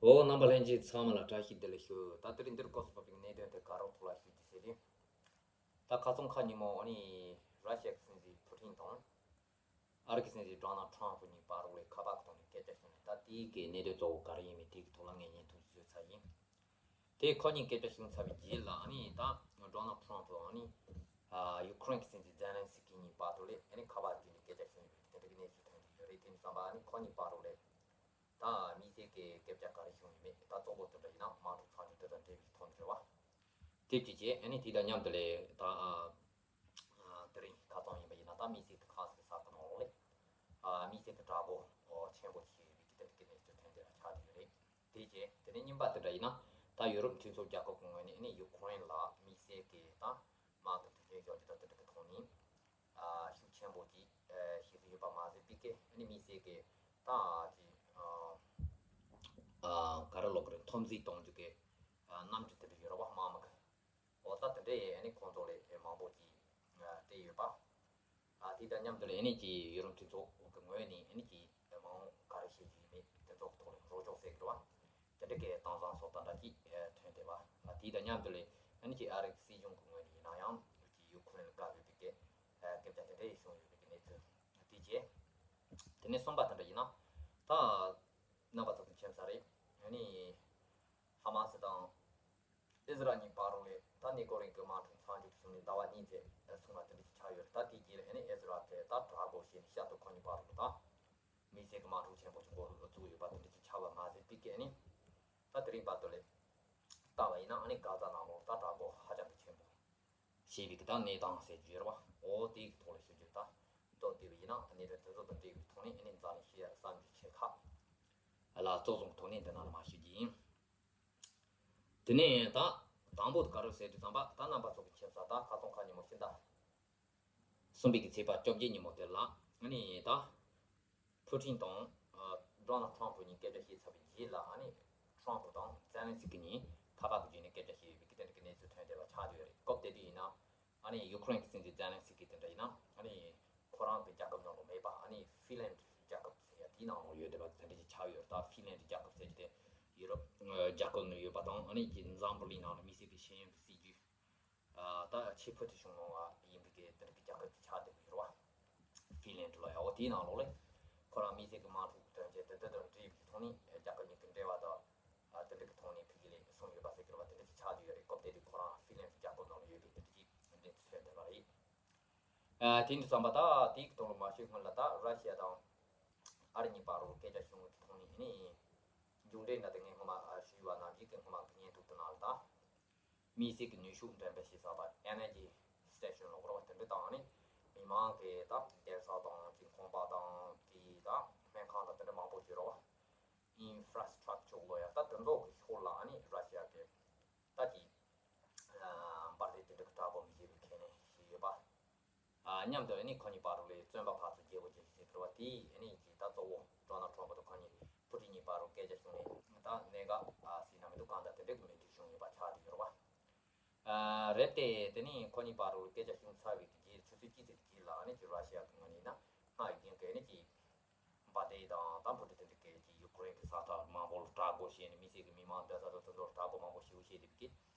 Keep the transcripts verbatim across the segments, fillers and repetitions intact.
འོ། རྣམ་པ་ལྷན་རྒྱས་ཚང་མ་ལ་བཀྲ་ཤིས་བདེ་ལེགས་ཞུ། ད་དེ་རིང་འདིར་སྐབས་སུ་བབས་པའི་གནད་དོན་དེ་ག་རོགས་ཐོག་ལ་ཞུ་རྒྱུ་ཟེར་ཏེ། ད་ཁ་སང་ཁ་ཉིན་མོ་ཨ་ནི་ར་ཤི་ཡ་གི་སྲིད་འཛིན་ཕུ་ཊིན་དང་ཨ་རི་གི་སྲིད་འཛིན་ཌོ་ནལ་ཌི་ཊརམ་ཕུ་གཉིས་བར་ལ་ཁ་པར་གྱི་ཐོག་ནས་སྐད་ཆ་བྱུང་ནས། ད་དེའི་གི་གནད་དོན་གཙོ་བོ་ག་རེ་ཡིན་མིན་དེའི་གི་ཐོག་ལ་ངས་བརྙན་ཐུང་ཞིག་བཟོས་ཚར་ཡིན། དེ་ཁོ་གཉིས་སྐད་ཆ་བྱུང་ཚར་བའི་རྗེས་ལ་ཨ་ནི་ད་ཌོ་ནལ་ཌི་ཊརམ་ཕུ་དང་ཨ་ནི་ཨ་ཡུ་ཁུ་རེན་གྱི་སྲིད་འཛིན་ཛེ་ལན་སི་ཀི་གཉིས་བར་དུ་ལས་ཨ་ནི་ཁ་པར་བརྒྱུད་ནས་སྐད་ཆ་བྱུང་ཡོད་པའི་དེ་འདྲ་གི་གནས་ཚུལ་ཐོན་བསྡད་ཡོད་རེད། དེ་ནི་བསམ་པ་ཨ་ནི་ཁོ་གཉིས་བར་དུ་ལས་ད་དམིགས་བསལ་གྱི་སྐད་ཆ་ག་རེ་བྱུང་ཡོད་མེད། ད་གཙོ་བོ་དེ་འདྲ་ཡིན་ན་དམག་འཁྲུག་མཚམས་འཇོག་དེ་དང་འབྲེལ་བའི་ཐོག་ནས་རེད་བ། དེ་བྱས་རྗེས་ཨ་ནི་དེ་དང་མཉམ་དུ་ལས་ད་ཨ་ཨ་དེ་རིང་ཁ་སང་ཡིན་པ་ཡིན་ན་ད་དམིགས་བསལ་གྱི་ཁ་སང་གི་གཟའ་སྐར་ནང་ལོགས་ལས་ཨ་དམིགས་བསལ་གྱི་དྲག་པོ་ཆེན་པོ་ཞིག་ཡོད་པའི་གི་དེ་འདྲ་གི་གནས་ཚུལ་ཐོན་བསྡད་པ་ཆགས་བསྡད་ཡོད་རེད། དེ་རྗེས་དེ་ནས་གཉིས་པ་དེ་འདྲ་ཡིན་ན། ད་ཡུ་རོབ་མཐུན་ཚོགས་རྒྱལ་ཁབ་ཀྱི་ངོས་ནས་ཨ་ནི་ཡུ་ཁུ་རེན་ལ་དམིགས་བསལ་གྱི་ད་དམག་གི་མཐུན་རྐྱེན་སྦྱོར་རྒྱུ་དང་དེ་འདྲ་གི་ཐོག་ནས་ཨ་ཤུགས་ཆེན་པོ་ཅིག་ཨ་བྱེད་ཀྱི་ཡོད་པ་མ་ཟད་པའི་གི་ཨ་ནི་དམིགས་བསལ་གྱི་ད་ཅིག་ཨ་ཨ་ག་རེ་ལབ་དགོས་རེད། འཐབ་འཛིང་གཏོང་རྒྱུ་གི་ཨ་རྣམ་འགྱུར་དེ་འདྲ་ཡོད་རེད་བ། དམག་མི་གི། འོ། ད་དེ་འདྲའི་ཨ་ནི་ཁོང་ཚོ་ལས་མང་པོ་ཅིག་ཨ་སྤྲད་ཡོད་པ། ཨ་དེ་དང་མཉམ་དུ་ལས་ཨ་ནི་ཅིག་ཡུ་རོབ་མཐུན་ཚོགས་ཀྱི་ངོས་ནས་ཨ་ནི་ཅིག་མ་འོངས་ག་རེ་བྱེད་རྒྱུ་ཡིན་མིན་དེ་ཚོ་གི་ཐོག་ལ་རོགས་སྐྱོར་ཟེར་གི་རེད་བ། དེ་འདྲ་གི་དྭངས་གཙང་སོགས་དང་འདྲ་ཅིག་ཨ་ཐོན་བསྡད་པ། ཨ་དེ་དང་མཉམ་དུ་ལས་ཨ་ནི་ཅིག་ཨ་རི་གི་སྲིད་གཞུང་གི་ངོས་ནས་ཡིན་ན་ཡང་ཅིག་ཡུ་ཁུ་རེན་ལ་དགའ་འོས་པའི་གི་ཨ་སྐད་ཆ་དེ་འདྲ་བྱུང་ཡོད་པའི་གི་གནས་ཚུལ་དེ་བྱས། དེ་ནས་གསུམ་པ་དེ་འདྲ་ཡིན་ན། ད་རྣམ་པ་ཚོ་གི་མཁྱེན་གསལ་རེད། ཨ་ནི་ཧ་མ་སི་དང་ཨི་ཟི་རལ་གཉིས་བར་ལ་ད་གནས་སྐོར་རིང་གི་དམག་འཁྲུག་མཚམས་འཇོག་བྱུང་ནས་ཟླ་བ་གཉིས་ཙམ་སོང་བ་དེ་འདྲ་ཞིག་ཆགས་ཡོད་རེད། ད་དེའི་རྗེས་ལ་ཨ་ནི་ཨི་ཟི་རལ་དེ་ད་དྲག་པོ་བྱས་ནས་ཤར་དུ་ཁོ་གཉིས་བར་ལ་ད་དམིགས་བསལ་གྱི་དམག་འཁྲུག་ཆེན་པོ་ཞིག་འགོ་བཙུགས་ཡོད་པ་དེ་འདྲ་ཞིག་ཆགས་པ་མ་ཟད་པའི་གི་ཨ་ནི་ད་དེ་རིང་བར་དུ་ལ་བལྟས་པ་ཡིན་ན་ཨ་ནི་གྷ་ཛ་ནང་ལོགས་ད་དྲག་པོ་ཧ་ཅང་གི་ཆེན་པོ་བྱས་པའི་གི་ད་གནས་སྟངས་ཟེར་རྒྱུ་རེད་བ། འོ། དེའི་གི་ཐོག་ལ་ཞུ་རྒྱུ། ད་མདོར་བསྡུས་པ་ཡིན་ན་གནད་དོན་དེ་ཚོ་དང་འབྲེལ་བའི་ཐོག་ནས་ཨ་ནི་འཛམ་གླིང་ཤེས་ཡ་གསར་འགྱུར་ཆེ་ཁག་ལ་གཙོ་བཟུང་གི་ཐོག་ནས་འདི་ནང་ལ་མར་ཞུ་རྒྱུ་ཡིན། དེ་ནས་ད་དང་པོ་དེ་ག་རེ་ཟེར་དུས་ཙམ་པ། ད་རྣམ་པ་ཚོ་གི་མཁྱེན་གསལ། ད་ཁ་སང་ཁ་ཉིན་མོ་ཕྱི་ཟླ་གསུམ་པའི་གི་ཚེས་པ་བཅོ་བརྒྱད་ཉིན་མོ་དེ་ལ་ཨ་ནི་ད་ཕུ་ཊིན་དང་ཨ་ཌོ་ནལ་ཌི་ཊརམ་ཕུ་གཉིས་སྐད་ཆ་བཤད་ཚར་བའི་རྗེས་ལ་ཨ་ནི་ཊརམ་ཕུ་དང་ཛེ་ལན་སི་ཀི་གཉིས་ཁ་པར་གྱི་བརྒྱུད་ནས་སྐད་ཆ་བཤད་ཡོད་པའི་གི་དེ་འདྲ་གི་གནས་ཚུལ་ཐོན་བསྡད་པ་ཆགས་བསྡད་ཡོད་རེད། སྐབས་དེ་དུས་ཡིན་ན་ཨ་ནི་ཡུ་ཁུ་རེན་གྱི་སྲིད་འཛིན་ཛེ་ལན་སི་ཀི་དེ་འདྲ་ཡིན་ན་ཨ་ནི་ཁོ་རང་གི་རྒྱལ་ཁབ་ནང་ལ་མེད་པ། ཨ་ནི་ཧྥིན་ལན་ཌི་རྒྱལ་ཁབ་ཟེར་ཡ་དེའི་ནང་ལ་ཡོད་བསྡད་པ་དེ་འདྲ་ཅིག་ཆགས་ཡོད་རེད། ད་ཧྥིན་ལན་ཌི་རྒྱལ་ཁབ་ཟེར་གྱི་དེ་ཡུ་རོབ་ཨ་རྒྱལ་ཁབ་ནང་ཡོད་པ་དང་། ཨ་ནི་ཀྱི་འཛམ་བུ་གླིང་ནང་ལ་དམིགས་བསལ་གྱི་ཤེས་ཡོན་གྱི་སྲིད་ཇུས་ཨ་ད་ཆེས་ཕུལ་དུ་བྱུང་བ་ཡིན་པའི་གི་དེ་འདྲ་གི་རྒྱལ་ཁབ་ཅིག་ཆགས་བསྡད་ཀྱི་ཡོད་རེད་བ། ཧྥིན་ལན་ཌི་ལ་ཡ། འོ། དེའི་ནང་ལོགས་ལ་ཁོ་རང་དམིགས་བསལ་གྱི་དམག་འཁྲུག་དོན་རྐྱེན་དེ་འདྲ་དང་འབྲེལ་བའི་ཐོག་ནས་རྒྱལ་ཁབ་གཉིས་ཀྱི་འབྲེལ་བ་དང་ཨ་དེ་འདྲ་གི་ཐོག་ནས་ཕ་གི་ལ་གསུངས་ཡོད་པ་ཟེར་གྱི་རེད་བ། དེ་འདྲ་ཅིག་ཆགས་བསྡད་ཡོད་རེད། སྐབས་དེ་དུས་ཁོ་རང་ཧྥིན་ལན་ཌི་རྒྱལ་ཁབ་ནང་ལ་ཡོད་པའི་དེ་འདྲ་ཅིག་གནས་ཚུལ་ཐོན་བསྡད་པ་རེད། ཨ་དེ་འདྲ་ཙམ་པ། ད་དེའི་གི་ཐོག་ལ་མ་ཞུས་སྔོན་ལ་ད་ར་ཤི་ཡ་དང་ཨ་རི་གཉིས་བར་ལ་སྐད་ཆ་བྱུང་བའི་ཐོག་ནས་ཨ་ནི་མཇུག་འབྲས་འདྲ་དེ་ངས་སྔོན་མ་ཨ་ཞུས་པ་ནང་བཞིན་གྱི་སྔོན་མ་གི་བརྙན་ཐུང་དེ་ནང་ལ་ད་དམིགས་བསལ་གྱི་ནུས་ཤུགས་འདྲེན་པ་ཞིག་ཟེར་བ། ཨེ་ནར་ཇི་སི་ཊེ་ཤན་ལབ་དགོས་རེད་བ། དེ་འདྲ་དང་ཨ་ནི་མི་མང་གི་ད་གདན་ས་དང་ཅིག་ཁང་པ་དང་དེའི་ད་སྨན་ཁང་དང་དེ་འདྲ་མང་པོ་ཞིག་རེད་བ། ཨིན་ཕ་ར་སི་ཊག་ཅར་ལབ་ཡ། ད་དེ་ཚོ་གི་ཕྱོགས་ལ་ཨ་ནི་ར་ཤི་ཡ་གི་ད་ཅིག་ཨ་འབར་མདེལ་དེ་འདྲ་གི་དྲག་པོ་མི་བྱེད་པའི་ཁས་ལེན་བྱས་ཡོད་པ། ཨ་མཉམ་དུ་ཨ་ནི་ཁོ་གཉིས་བར་ལ་བཙོན་པ་ཕར་ཚུར་བརྗེ་པོ་བྱེད་ཀྱི་ཟེར་གི་རེད་བ། དེ་ཨ་ནི་ཅིག་ད་གཙོ་བོ་ཌོ་ནལ་ཌི་ཊརམ་ཕུ་དང་ཁོ་གཉིས་ཕུ་ཊིན་གཉིས་བར་ལ་སྐད་ཆ་བྱུང་ནས་ད་གནད་འགག་ཨ་ཟེར་ན་མི་འདུག་གང་ལྟར་དེ་འདྲ་གི་མོས་མཐུན་བྱུང་ཡོད་པ་ཆགས་བསྡད་ཡོད་རེད་བ། ཨ་རེད་དེ། དེ་ནས་ཁོ་གཉིས་བར་ལ་སྐད་ཆ་བྱུང་ཚར་བའི་གི་རྗེས་ཆུ་ཚོད་གཅིག་ཙམ་གྱི་རྗེས་ལ་ཨ་ནི་ཅིག་ར་ཤི་ཡ་གི་ངོས་ནས་ཡིན་ན་སྔར་ཡོད་མཁན་གྱི་ཨ་ནི་ཅིག་འབར་མདེལ་དང་ད་འབུ་ཏི་དེ་འདྲ་གི་ཅིག་ཡུ་ཁུ་རེན་གྱི་ས་ཐག་མང་པོ་ལ་དྲག་པོ་བྱས་ནས་དམིགས་བསལ་གྱི་མི་མང་སྡོད་ས་དང་དེ་ཚོར་དྲག་པོ་མང་པོ་ཞེ་པོ་བྱས་བསྡད་པའི་གི་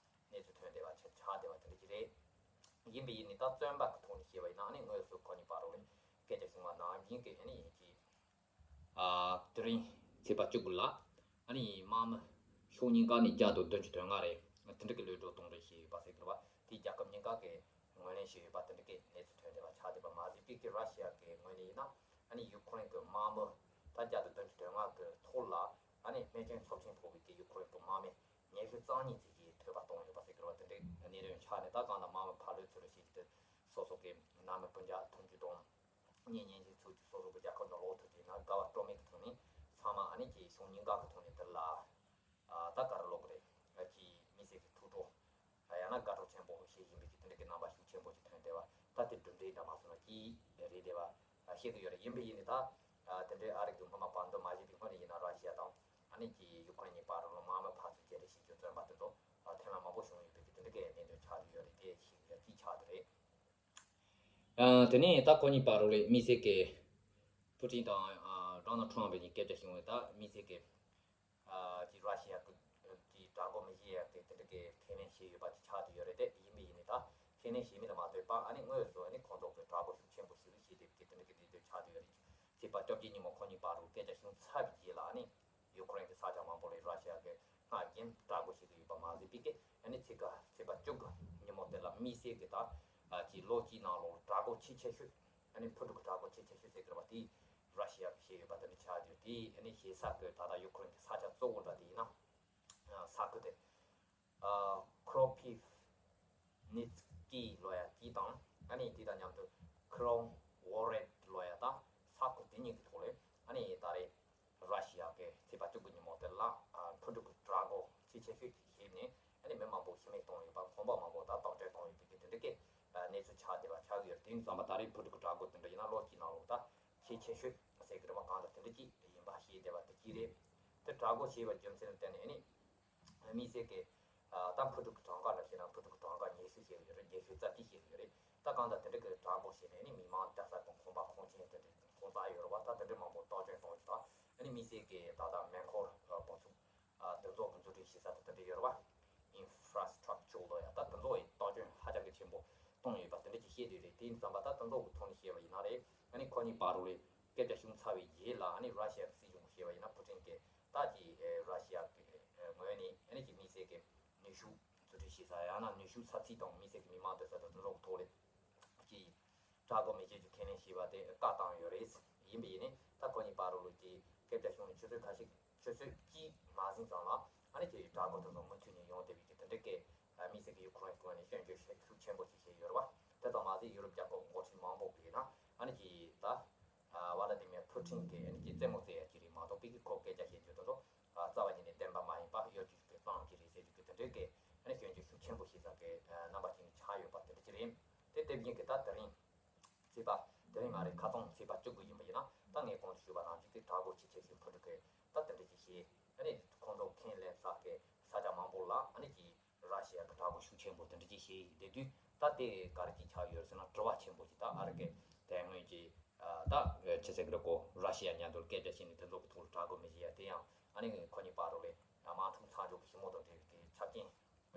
གནས་ཚུལ་ཐོན་བསྡད་པ་ཆགས་ཆགས་བསྡད་པ་དེ་འདྲ་ཅིག་རེད། ཡིན་པ་ཡིན་ནའི་ད་བཙོན་པ་གི་ཐོག་ནས་བཤད་པ་ཡིན་ན་ཨ་ནི་དངོས་སུ་ཁོ་གཉིས་བར་ལ་སྐད་ཆ་བྱུང་བ་ནང་བཞིན་གྱི་ཨ་ནི་ཡིན་གྱི། ཨ་དེ་རིང་ཚེས་པ་བཅུ་དགུ་ལ་ཨ་ནི་དམག་མི་ཕྱོགས་གཉིས་ཀ་ནས་བརྒྱ་དང་བདུན་ཅུ་དོན་ལྔ་རེ་དེ་འདྲ་གི་གློད་གྲོལ་གཏོང་རེས་བྱས་ཡོད་པ་ཟེར་གི་རེད་བ། དེ་རྒྱལ་ཁབ་གཉིས་ཀ་གི་ངོས་ལེན་བྱས་ཡོད་པ་དེ་འདྲ་གི་གནས་ཚུལ་ཐོན་བསྡད་པ་ཆགས་བསྡད་པ་མ་ཟད་པའི་གི་ར་ཤི་ཡ་གི་ངོས་ནས་ཡིན་ན་ཨ་ནི་ཡུ་ཁུ་རེན་གི་དམག་མི་ད་བརྒྱ་དང་བདུན་ཅུ་དོན་ལྔ་གི་ཐོག་ལ་ཨ་ནི་རྨས་སྐྱོན་ཚབས་ཆེན་ཕོག་པའི་གི་ཡུ་ཁུ་རེན་གི་དམག་མི་ཉི་ཤུ་རྩ་གཉིས་ཙམ་གྱིས་ཐོད་པ་གཏོང་ཡོད་པ་ཟེར་གི་རེད་བ། དེ་འདྲའི་གནད་དོན་ཆགས་ནས་ད་གང་ལྟར་དམག་མི་ཕར་ལོག་ཚུར་ལོག་བྱས་ཏེ་སོ་སོ་གི་ནང་མི་བདུན་བརྒྱ་སུམ་ཅུ་དང་གཉེན་ཉེ་ཞིག་ཚོ་གི་སོ་སོ་གི་རྒྱལ་ཁབ་ནང་ལོག་ཐུབ་དུས་ན་དགའ་བ་སྤྲོ་མེད་ཀྱི་ཐོག་ནས་ཚང་མ་ཨ་ནི་ཀྱི་ཕྱོགས་གཉིས་ཀ་གི་ཐོག་ནས་དེ་ལ་ཨ་ད་ག་རེ་ལབ་དགོས་རེད། ཨ་ཀྱི་མི་སེར་གྱི་ཐུགས་སྤྲོ་ཨ་ཡང་ན་དགའ་སྤྲོ་ཆེན་པོ་ཞིག་ཡིན་པའི་གི་དེ་འདྲ་གི་རྣམ་པ་ཤུགས་ཆེན་པོ་ཞིག་ཐོན་བསྡད་པ། ད་དེ་གྲུབ་འབྲས་འདྲ་མ་སོང་ན་ཀྱི་རེད་བསྡད་པ་ཨ་བཤད་ཀྱི་ཡོད་རེད། ཡིན་པ་ཡིན་ནའི་ད་ཨ་དེ་འདྲའི་ཨ་རི་གི་སྔོན་མ་བར་འདུམ་མ་བྱས་པའི་སྔོན་ནས་ཡིན་ན་ར་ཤི་ཡ་དང་ཨ་ནི་ཀྱི་ཡུ་ཁུ་རེན་གཉིས་བར་ལ་དམག་མི་ཕར་ཚུར་བརྗེ་རེས་བྱེད་རྒྱུ་བཙོན་པ་དེ་ཚོ་ཨ་ཐེངས་མ་མང་པོ་བྱུང་ཡོད་པའི་གི་དེ་འདྲ་གི་གནད་དོན་ཆགས་ཀྱི་ཡོད་རེད། དེ་ཞིག་ཡ་ཀྱི་ཆགས་དེ་རེད། ཨ་དེ་ནས་ད་ཁོ་གཉིས་བར་ལ་དམིགས་བསལ་གྱི་ཕུ་ཊིན་དང་ཨ་ཌོ་ནལ་ཌི་ཊརམ་ཕུ་གཉིས་སྐད་ཆ་བྱུང་བས། ད་དམིགས་བསལ་གྱི་ཨ་ཅིག་ར་ཤི་ དྲག་རྒོལ་མི་བྱེད་ཡ་གི་དེ་འདྲ་གི་ཁས་ལེན་བྱས་ཡོད་པ་ཅིག་ཆགས་བསྡད་ཡོད་རེད། དེ་ཡིན་པ་ཡིན་ནའི་ད་ཁས་ལེན་བྱས་མིན་ལ་མ་ལྟོས་པ་ཨ་ནི་དངོས་སུ་ཨ་ནི་ཁོང་ཚོ་གི་དྲག་རྒོལ་ཤུགས་ཆེན་པོ་ཞིག་བྱས་ཏེ་གི་དེ་འདྲ་གི་གནས་ཚུལ་ཆགས་བསྡད་ཡོད་རེད། ཚེས་པ་བཅོ་བརྒྱད་ཉིན་མོ་ཁོ་གཉིས་བར་དུ་སྐད་ཆ་བྱུང་ཚར་བའི་རྗེས་ལ་ཨ་ནི་ཡུ་ཁུ་རེན་གྱི་ས་ཆ་མང་པོ་ལ་ར་ཤི་ཡ་གིས་སྔར་བཞིན་དྲག་རྒོལ་བྱེད་ཀྱི་ཡོད་པ་མ་ཟད་པའི་གི་ཨ་ནི་ཚེས་ཀ་ཚེས་པ་བཅུ་དགུ་ཉིན་མོ་དེ་ལ་དམིགས་བསལ་གྱི་ད་ཨ་ཀྱི་ལོ་གཅིག་ནང་ལོགས་དྲག་རྒོལ་ཆེས་ཆེ་ཤོས་ཨ་ནི་འཕུར་འགྲོ་གི་དྲག་རྒོལ་ཆེས་ཆེ་ཤོས་ཟེར་གི་རེད་པ། དེ་ར་ཤི་ཡ་གིས་བྱས་ཡོད་པ་དེ་འདྲ་ཆགས་ཡོད། དེ་ཨ་ནི་བྱེད་ས་གི་ད་ལྟ་ཡུ་ཁུ་རེན་གྱི་ས་ཆ་གཙོ་བོ་འདྲ་དེ་ཡིན་ན་ཨ་ས་ཁུལ་དེ་ཨ་ཁྲོ་ཕིབ་ནིཚ་ཀི་ལོ་ཡ་དེ་དང་ཨ་ནི་དེ་དང་མཉམ་དུ་ཁྲོ་ཝོ་རེད་ལོ་ཡ་ད་ས་ཁུལ་དེ་གཉིས་ཀྱི་ཐོག་ལས་ཨ་ནི་ད་རེས་ར་ཤི་ཡ་གིས་ཚེས་པ་བཅུ་དགུ་ཉིན་མོ་དེ་ལ་ཨ་འཕུར་འགྲོ་གི་དྲག་རྒོལ་ཆེས་ཆེ་ཤོས་ཅིག་བྱས་ནས་ཨ་ནི་མི་མང་པོ་ཤི་རྨས་བཏང་ཡོད་པ། གོམ་པ་མང་པོ་ད་བཏང་བཀྲོལ་བཏང་ཡོད་པའི་གི་དེ་འདྲ་གི་ཨ་གནས་ཚུལ་ཆགས་བསྡད་པ་ཆགས་ཀྱི་ཡོད་རེད། དེ་ཡིན་ཙང་མ་ད་རེས་འཕུར་འགྲོ་གི་དྲག་རྒོལ་དེ་འདྲ་ཡིན་ན་ལོ་གཅིག་ནང་ལོགས་ད་ཆེས་ཆེ་ཤོས་ཟེར་གི་རེད་པ། གང་ལྟར་དེ་འདྲ་ཅིག་ཡིན་པ་ཤེས་བསྡད་པ་དེ་གཅིག་རེད། དེ་དྲག་རྒོལ་བྱས་པའི་རྒྱུ་མཚན་ལ་བརྟེན་ནས་ཨ་ནི་དམིགས་བསལ་གྱི་ཨ་ད་འཕུར་འགྲོ་གི་གྲངས་ཀ་འདྲ་བྱས་ན་འཕུར་འགྲོ་གི་གྲངས་ཀ་ཉི་ཤུ་བྱས་ཡོད་རེད། ཉི་ཤུ་རྩ་གཅིག་བྱས་ཡོད་རེད། ད་གང་ལྟར་དེ་འདྲ་གི་དྲག་རྒོལ་བྱས་ནས་ནི་མི་མང་རྒྱག་ས་དང་ཁང་པ་ཁང་ཆེན་དེ་འདྲ་ཁོང་རྩ་ཡོད་རེད་པ། ད་དེ་འདྲ་མང་པོ་གཏོར་སྐྱོན་གཏོང་རྒྱུ་དང་ཨ་ནི་དམིགས་བསལ་གྱི་ད་ལྟ་མེ་འཁོར་ཨ་བ་ཚུགས་ཨ་དེ་ཚོ་གི་བཟོ་སྐྲུན་བྱེད་ས་དེ་དེ་འདྲ་ཡོད་རེད་པ། ཨིན་ཧྥ་ར་སི་ཊག་ཅར་ལོ་ཡ་ད་དེ་ཚོ་ཡི་གཏོར་སྐྱོན་ཧ་ཅང་གི་ཆེན་པོ་གཏོང་ཡོད་པ་དེ་འདྲ་ཅིག་བཤད་བསྡད་རེད། དེ་ཡིན་ཙང་པ་ད་དེ་ཚོ་གི་ཐོག་ནས་བཤད་པ་ཡིན་ན་རེད། ཨ་ནི་ཁོ་གཉིས་བར་དུ་ལས་སྐད་ཆ་བྱུང་ཚར་བའི་རྗེས་ལ་ཨ་ནི་ར་ཤི་ཡ་གི་སྲིད་གཞུང་གིས་བཤད་པ་ཡིན་ན་པུ་ཊིན་གྱིས་ད་ཀྱི་ཨེ་ར་ཤི་ཡ་གི་ཨེ་ངོས་ནས་ཨ་ནི་ཀྱི་དམིགས་བསལ་གྱི་ནུས་ཤུགས་འཛུགས་སྐྲུན་བྱེད་ས་ཡང་ན་ནུས་ཤུགས་ས་ཚིགས་དང་དམིགས་བསལ་གྱི་མི་མང་སྡོད་ས་དང་དེ་ཚོ་གི་ཐོག་ལ་ཀྱི་དྲག་རྒོལ་མི་བྱེད་རྒྱུ་ཁས་ལེན་བྱས་པ་དེ་བཀའ་བཏང་ཡོད་རེད། ཡིན་པ་ཡིན་ནའི་ད་ཁོ་གཉིས་བར་དུ་ལོ་ཀྱི་སྐད་ཆ་བྱུང་ནས་ཆུ་ཚོད་ཁ་ཤས་ཆུ་ཚོད་གཅིག་མ་ཟིན་ཙམ་ལ་ཨ་ནི་ཀྱི་དྲག་རྒོལ་དེ་ཚོ་མུ་མཐུད་ནས་ཡོང་བསྡད་པའི་གི་དེ་འདྲ་གི་དམིགས་བསལ་གྱི་ཡུ་ཁུ་རེན་གྱི་ངོས་ནས་སྐྱོན་བརྗོད་ཤུགས་ཆེན་པོ་ཞིག་བྱས་ཡོད་རེད་པ། དེ་ཙམ་མ་ཟད་ཡུ་རོབ་རྒྱལ་ཁབ་འགོ་ཁྲིད་མང་པོ་གིས་ན་ཨ་ནི་ཀྱི་ད་ཨ་ཝ་ལ་ཏི་མིར་ཕུ་ཊིན་གྱིས་ཨ་ནི་ཀྱི་རྩེད་མོ་རྩེ་ཡ་ཅིག་རེད་མ་གཏོགས་པའི་གི་ཁོ་སྐད་ཆ་བཤད་རྒྱུ་དེ་ཚོ་ཨ་རྩ་བ་ཉིད་ནས་བདེན་པ་མ་ཡིན་པ་གཡོ་ཇུས་ཀྱི་རྐྱང་ཅིག་རེད་ཟེར་རྒྱུ་གི་དེ་འདྲའི་གི་ཨ་ནི་སྐྱོན་བརྗོད་ཤུགས་ཆེན་པོ་ཞིག་ཟ་གི་རྣམ་པ་ཅིག་ཆགས་ཡོད་པ་དེ་འདྲ་ཅིག་རེད། དེ་དེ་བཞིན་གི་ད་དེ་རིང་ཚེས་པ་དེ་རིང་མ་རེད། ཁ་སང་ཚེས་པ་བཅུ་དགུ་ཡིན་པ་ཡིན་ན་ད་ངས་གོང་དུ་ཞུས་པ་ནང་བཞིན་གི་དྲག་པོ་ཆེ་ཆེ་ཞིག་འཕུར་འགྲོ་གི་ད་དེ་འདྲ་ཅིག་བྱས་ཨ་ནི་ཁོང་ཚོ་ཁས་ལེན་ས་གི་ས་ཆ་མང་པོ་ལ་ཨ་ནི་ཀྱི་ར་ཤི་ཡ་གི་དྲག་པོ་ཤུགས་ཆེན་པོ་དེ་འདྲ་ཅིག་བྱས་ཡིན་བསྡད་དུས་ད་དེ་ག་རེ་ཅིག་ཆགས་ཡོད་ཟེར་ན་དྲི་བ་ཆེན་པོ་ཅིག་ད་ཨ་རི་གི་དེ་སྔོན་གྱི་ད་ཆི་ཟེར་གི་རེད་གོ་ར་ཤི་ཡ་མཉམ་དུ་སྐད་ཆ་བཤད་ནས་དེ་ཚོ་གི་ཐོག་ལ་དྲག་རྒོལ་མི་བྱེད་ཡ་དེ་ཡང་ཨ་ནི་ཁོ་གཉིས་བར་དུ་ལས་དམག་འཁྲུག་མཚམས་འཇོག་གི་ཞི་མོལ་དང་འབྲེལ་བའི་གི་ཆ་རྐྱེན།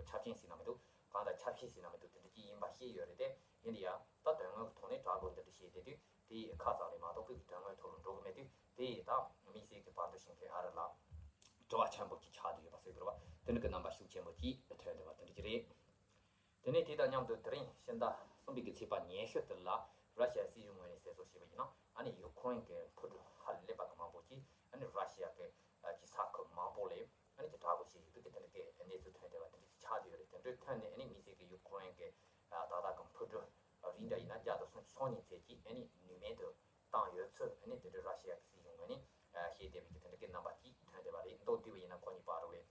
ཆ་རྐྱེན་ཟེར་ན་མི་འདུག་གང་ལྟར་ཆ་ཤས་ཟེར་ན་མི་འདུག་དེ་འདྲ་ཅིག་ཡིན་པ་ཤེས་ཡོད་རེད་དེ། ཡིན་ན་ཡང་ད་དོན་དངོས་ཀྱི་ཐོག་ནས་དྲག་རྒོལ་འདི་འདྲ་བྱས་བསྡད་དུས་དེ་ཡི་ཁ་ཙམ་ལས་མ་གཏོགས་ཀྱི་དོན་དངོས་ཐོག་ལ་འགྲོ་གི་མེད་དུས་དེ་ཡི་ད་དམིགས་བསལ་གྱི་བར་དུ་ཞིང་ཁའི་ཨ་རི་ལ་དྲི་བ་ཆེན་པོ་ཅིག་ཆགས་བསྡད་ཡོད་པ་ཟེར་དགོས་རེད་བ། དེ་འདྲ་གི་རྣམ་པ་ཤུགས་ཆེན་པོ་ཅིག་ཐོན་བསྡད་པ་དེ་འདྲ་ཅིག་རེད། དེ་ནས་དེ་དང་མཉམ་དུ་དེ་རིང་ཕྱི་ཟླ་གསུམ་པའི་གི་ཚེས་པ་ཉི་ཤུ་དེ་ལ་ར་ཤི་ཡ་སྲིད་གཞུང་ངོས་ནས་གསལ་བསྒྲགས་བྱས་པ་ཡིན་ན་ཨ་ནི་ཡུ་ཁུ་རེན་གྱི་འཕུར་གྲུ་ཧ་ལས་པ་གི་མང་པོ་ཅིག་ཨ་ནི་ར་ཤི་ཡ་གི་ཨ་ཅིག་ས་ཁུལ་མང་པོ་ལས། ཨ་ནི་ཀྱི་དྲག་པོ་ཞིག་ཡིན་པའི་གི་དེ་འདྲ་གི་གནས་ཚུལ་ཐོན་བསྡད་པ་དེ་འདྲ་ཞིག་ཆགས་བསྡད་ཡོད་རེད། དེ་འདྲའི་ཐོན་ནས་ཨ་ནི་དམིགས་བསལ་གྱི་ཡུ་ཁུ་རེན་གྱི་ཨ་ཏག་ཏག་གི་འཕུར་གྲུ་རིགས་འདྲ་ཡིན་ན་བརྒྱ་དང་སུམ་ཅུ་སོ་གཉིས་ཚད་ཀྱིས་ཨ་ནི་ནུས་མེད་དུ་བཏང་ཡོད་ཚུལ་ཨ་ནི་དེ་འདྲའི་ར་ཤི་ཡ་གི་སྲིད་གཞུང་ངོས་ནས་ཨ་བཤད་བསྡད་པའི་གི་དེ་འདྲ་གི་རྣམ་པ་ཅིག་ཐོན་བསྡད་པ་རེད། མདོར་བསྡུས་པ་ཡིན་ན་ཁོ་གཉིས་བར་དུ་ལས་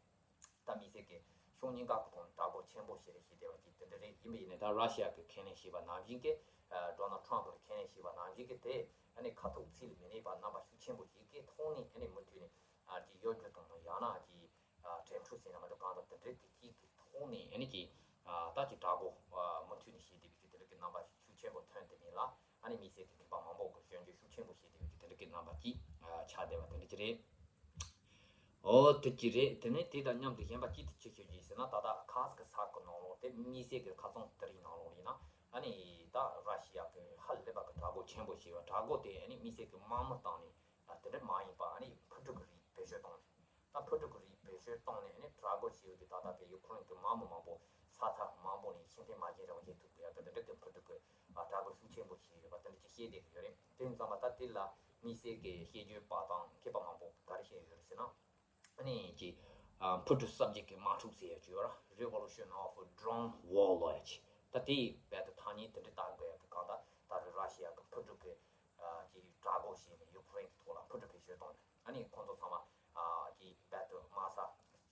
ད་དམིགས་བསལ་གྱི་ཕྱོགས་གཉིས་ཀ་གི་ཐོག་ནས་དྲག་པོ་ཆེན་པོ་ཞིག་རེད་ཞེས་བསྡད་པ་ཅིག་དེ་འདྲ་རེད། ཡིན་པ་ཡིན་ནའི་ད་ར་ཤི་ཡ་གི་ཁས་ལེན་བྱས་པ་ནང་བཞིན་གྱི་ཨ་ཌོ་ནལ་ཊམ་གྱིས་ཁས་ལེན་བྱས་པ་ནང་བཞིན་གྱི་དེ་ཨ་ནི་ཁ་ཐུག་ཚིག་ལ་མི་གནས་པ་རྣམ་པ་ཤུགས་ཆེན་པོ་ཞིག་གི་ཐོག་ནས་ཨ་ནི་མུ་མཐུད་ནས་ཨ་ཀྱི་གཡོ་སྒྱུ་དང་ཡང་ན་ཀྱི་ཨ་འགྲེམས་འཁྲུག་ཟེར་ན་མི་འདུག་གང་ལྟར་དེ་འདྲའི་གི་ཅིག་གི་ཐོག་ནས་ཨ་ནི་ཀྱི་ཨ་ད་ཀྱི་དྲག་པོ་ཨ་མུ་མཐུད་ནས་བྱེད་བསྡད་པའི་གི་དེ་འདྲ་གི་རྣམ་པ་ཤུགས་ཆེན་པོ་ཐོན་བསྡད་མིན་ལ་ཨ་ནི་དམིགས་བསལ་གྱི་མཁས་པ་མང་པོ་གི་སྐྱོན་བརྗོད་ཤུགས་ཆེན་པོ་བྱེད་བསྡད་པའི་གི་དེ་འདྲ་གི་རྣམ་པ་ཅིག་ཨ་ཆགས་བསྡད་པ་དེ་འདྲ་ཅིག་རེད། ཨོ་དེ་ཅིག་རེད། དེ་ནས་དེ་དང་མཉམ་དུ་གཞན་པ་ཅིག་དེ་ཅི་ཤོད་ཀྱི་ཟེར་ན་ད་ལྟ་ཁ་སི་ཀི་ས་ཁུལ་ནང་ལོགས་དེ་དམིགས་བསལ་གྱི་ཁ་སང་དེ་རིང་ནང་ལོགས་ཡིན་ན་ཨ་ནི་ད་ར་ཤི་ཡ་གི་ཧ་ལས་པ་གི་དྲག་རྒོལ་ཆེན་པོ་བྱས་པ། དྲག་རྒོལ་དེ་ཨ་ནི་དམིགས་བསལ་གྱི་དམག་མི་བཏང་ནས་ཨ་དེ་འདྲ་མ་ཡིན་པ་ཨ་ནི་འཕུར་གྲུ་གི་རིགས་བེད་སྤྱོད་བཏང་ནས། ད་འཕུར་གྲུ་གི་རིགས་བེད་སྤྱོད་བཏང་ནས་ཨ་ནི་དྲག་རྒོལ་བྱས་པ་དེ་ད་ལྟ་གི་ཡུ་ཁུ་རེན་གྱི་དམག་མི་མང་པོ་ས་ཐག་མང་པོ་ནས་ཤི་འཐེན་མ་བྱིན་རང་བཞིན་ཐུག་པའི་ཨ་དེ་འདྲ་གི་འཕུར་གྲུ་གི་ཨ་དྲག་རྒོལ་ཤུགས་ཆེན་པོ་བྱས་ཡོད་པ་དེ་འདྲ་ཅིག་བཤད་བསྡད་ཀྱི་ཡོད་རེད། དེ་ཡིན་ཙང་མ་ད་དེ་ལ་དམིགས་བསལ་གྱི་དཔྱད་བརྗོད་པ་དང་མཁས་པ་མང་པོ་ག་རེ་བཤད་ཡོད་རེད་ཟེར་ན། ཨ་ནི་ཀྱི་ཨ་འཕུར་གྲུ་གསར་བརྗེ་གི་དམག་འཁྲུག་ཟེར་ཡ་ཅིག་ཡོད་ར། Revolution of Drone War ལོ་ཡ་ཅིག་ད་དེ་རྦད་དེ་ཐག་ཉེ་དེ་འདྲ་བཏགས་དགོས་ཡ་གི་གང་ལྟར་ད་རེས་ར་ཤི་ཡ་གི་འཕུར་གྲུ་གི་ཨ་ཀྱི་དྲག་རྒོལ་བྱས་ནས་ཡུ་ཁུ་རེན་གི་ཐོག་ལ་འཕུར་གྲུ་བེད་སྤྱོད་བཏང་ནས་ཨ་ནི་ཁོང་ཚོ་ཚང་མ་ཨ་ཀྱི་རྦད་དེ་དམག་ས་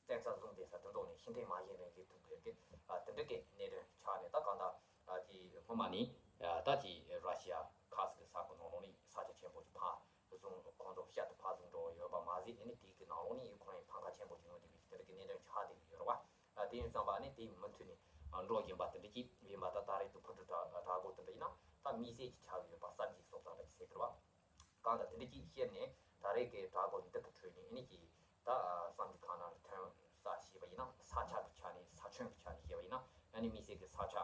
བཙན་ས་བཟུང་བསྡད་ས་དེ་ཚོ་ནས་ཤི་འཐེན་མ་བྱིན་རང་བཞིན་ཐུག་དགོས་ཀྱི་ཨ་དེ་འདྲ་གི་གནད་དོན་ཆགས་ནས་ད་གང་ལྟར་ཨ་ཀྱི་སྔོན་མ་ནས་ཨ་ད་ཀྱི་ར་ཤི་ཡ་ཁ་སི་ཀི་ས་ཁུལ་ནང་ལོགས་ནས་ས་ཆ་ཆེན་པོ་ཅིག་ཕར། བཟུང་ཁོང་ཚོ་བཤད་དུ་ཕར་བཟུང་འགྲོ་ཡོད་པ་མ་ཟད་ཨ་ནི་དེའི་གི་ནང་ལོགས་ནས་ཡུ་ཁུ་རེན་ཕམ་ཁ་ཆེན་པོ་བྱུང་ཡོད་པའི་དེ་འདྲ་གི་གནད་དོན་ཆགས་བསྡད་ཀྱི་ཡོད་རེད་བ། ཨ་དེ་ཡིན་ཙང་པ་ཨ་ནི་དེ་མུ་མཐུད་ནས་ཨ་འགྲོ་བཞིན་པ་དེ་འདྲ་ཅིག་ཡིན་པ་ད་ད་རེས་དུ་འཕུར་གྲུ་དྲག་དྲག་རྒོལ་དེ་འདྲ་ཡིན་ན་ད་དམིགས་བསལ་གྱི་ཆགས་ཀྱི་ཡོད་པ་གསར་བརྗེའི་སྲོག་རྩ་འདྲ་ཅིག་ཟེར་གི་རེད་བ། གང་ལྟར་དེ་འདྲ་ཅིག་བཤད་ནས་ད་རེས་ཀྱི་དྲག་རྒོལ་འདི་གི་ཁྲོད་ནས་ཨ་ནི་ཅིག་ད་ཨ་བསམ་གྱི་གང་ན་ཐོན་ས་ཞེས་པ་ཡིན་ན་ས་ ཨ་ནི་དམིགས་བསལ་གྱི་ས་ཆ་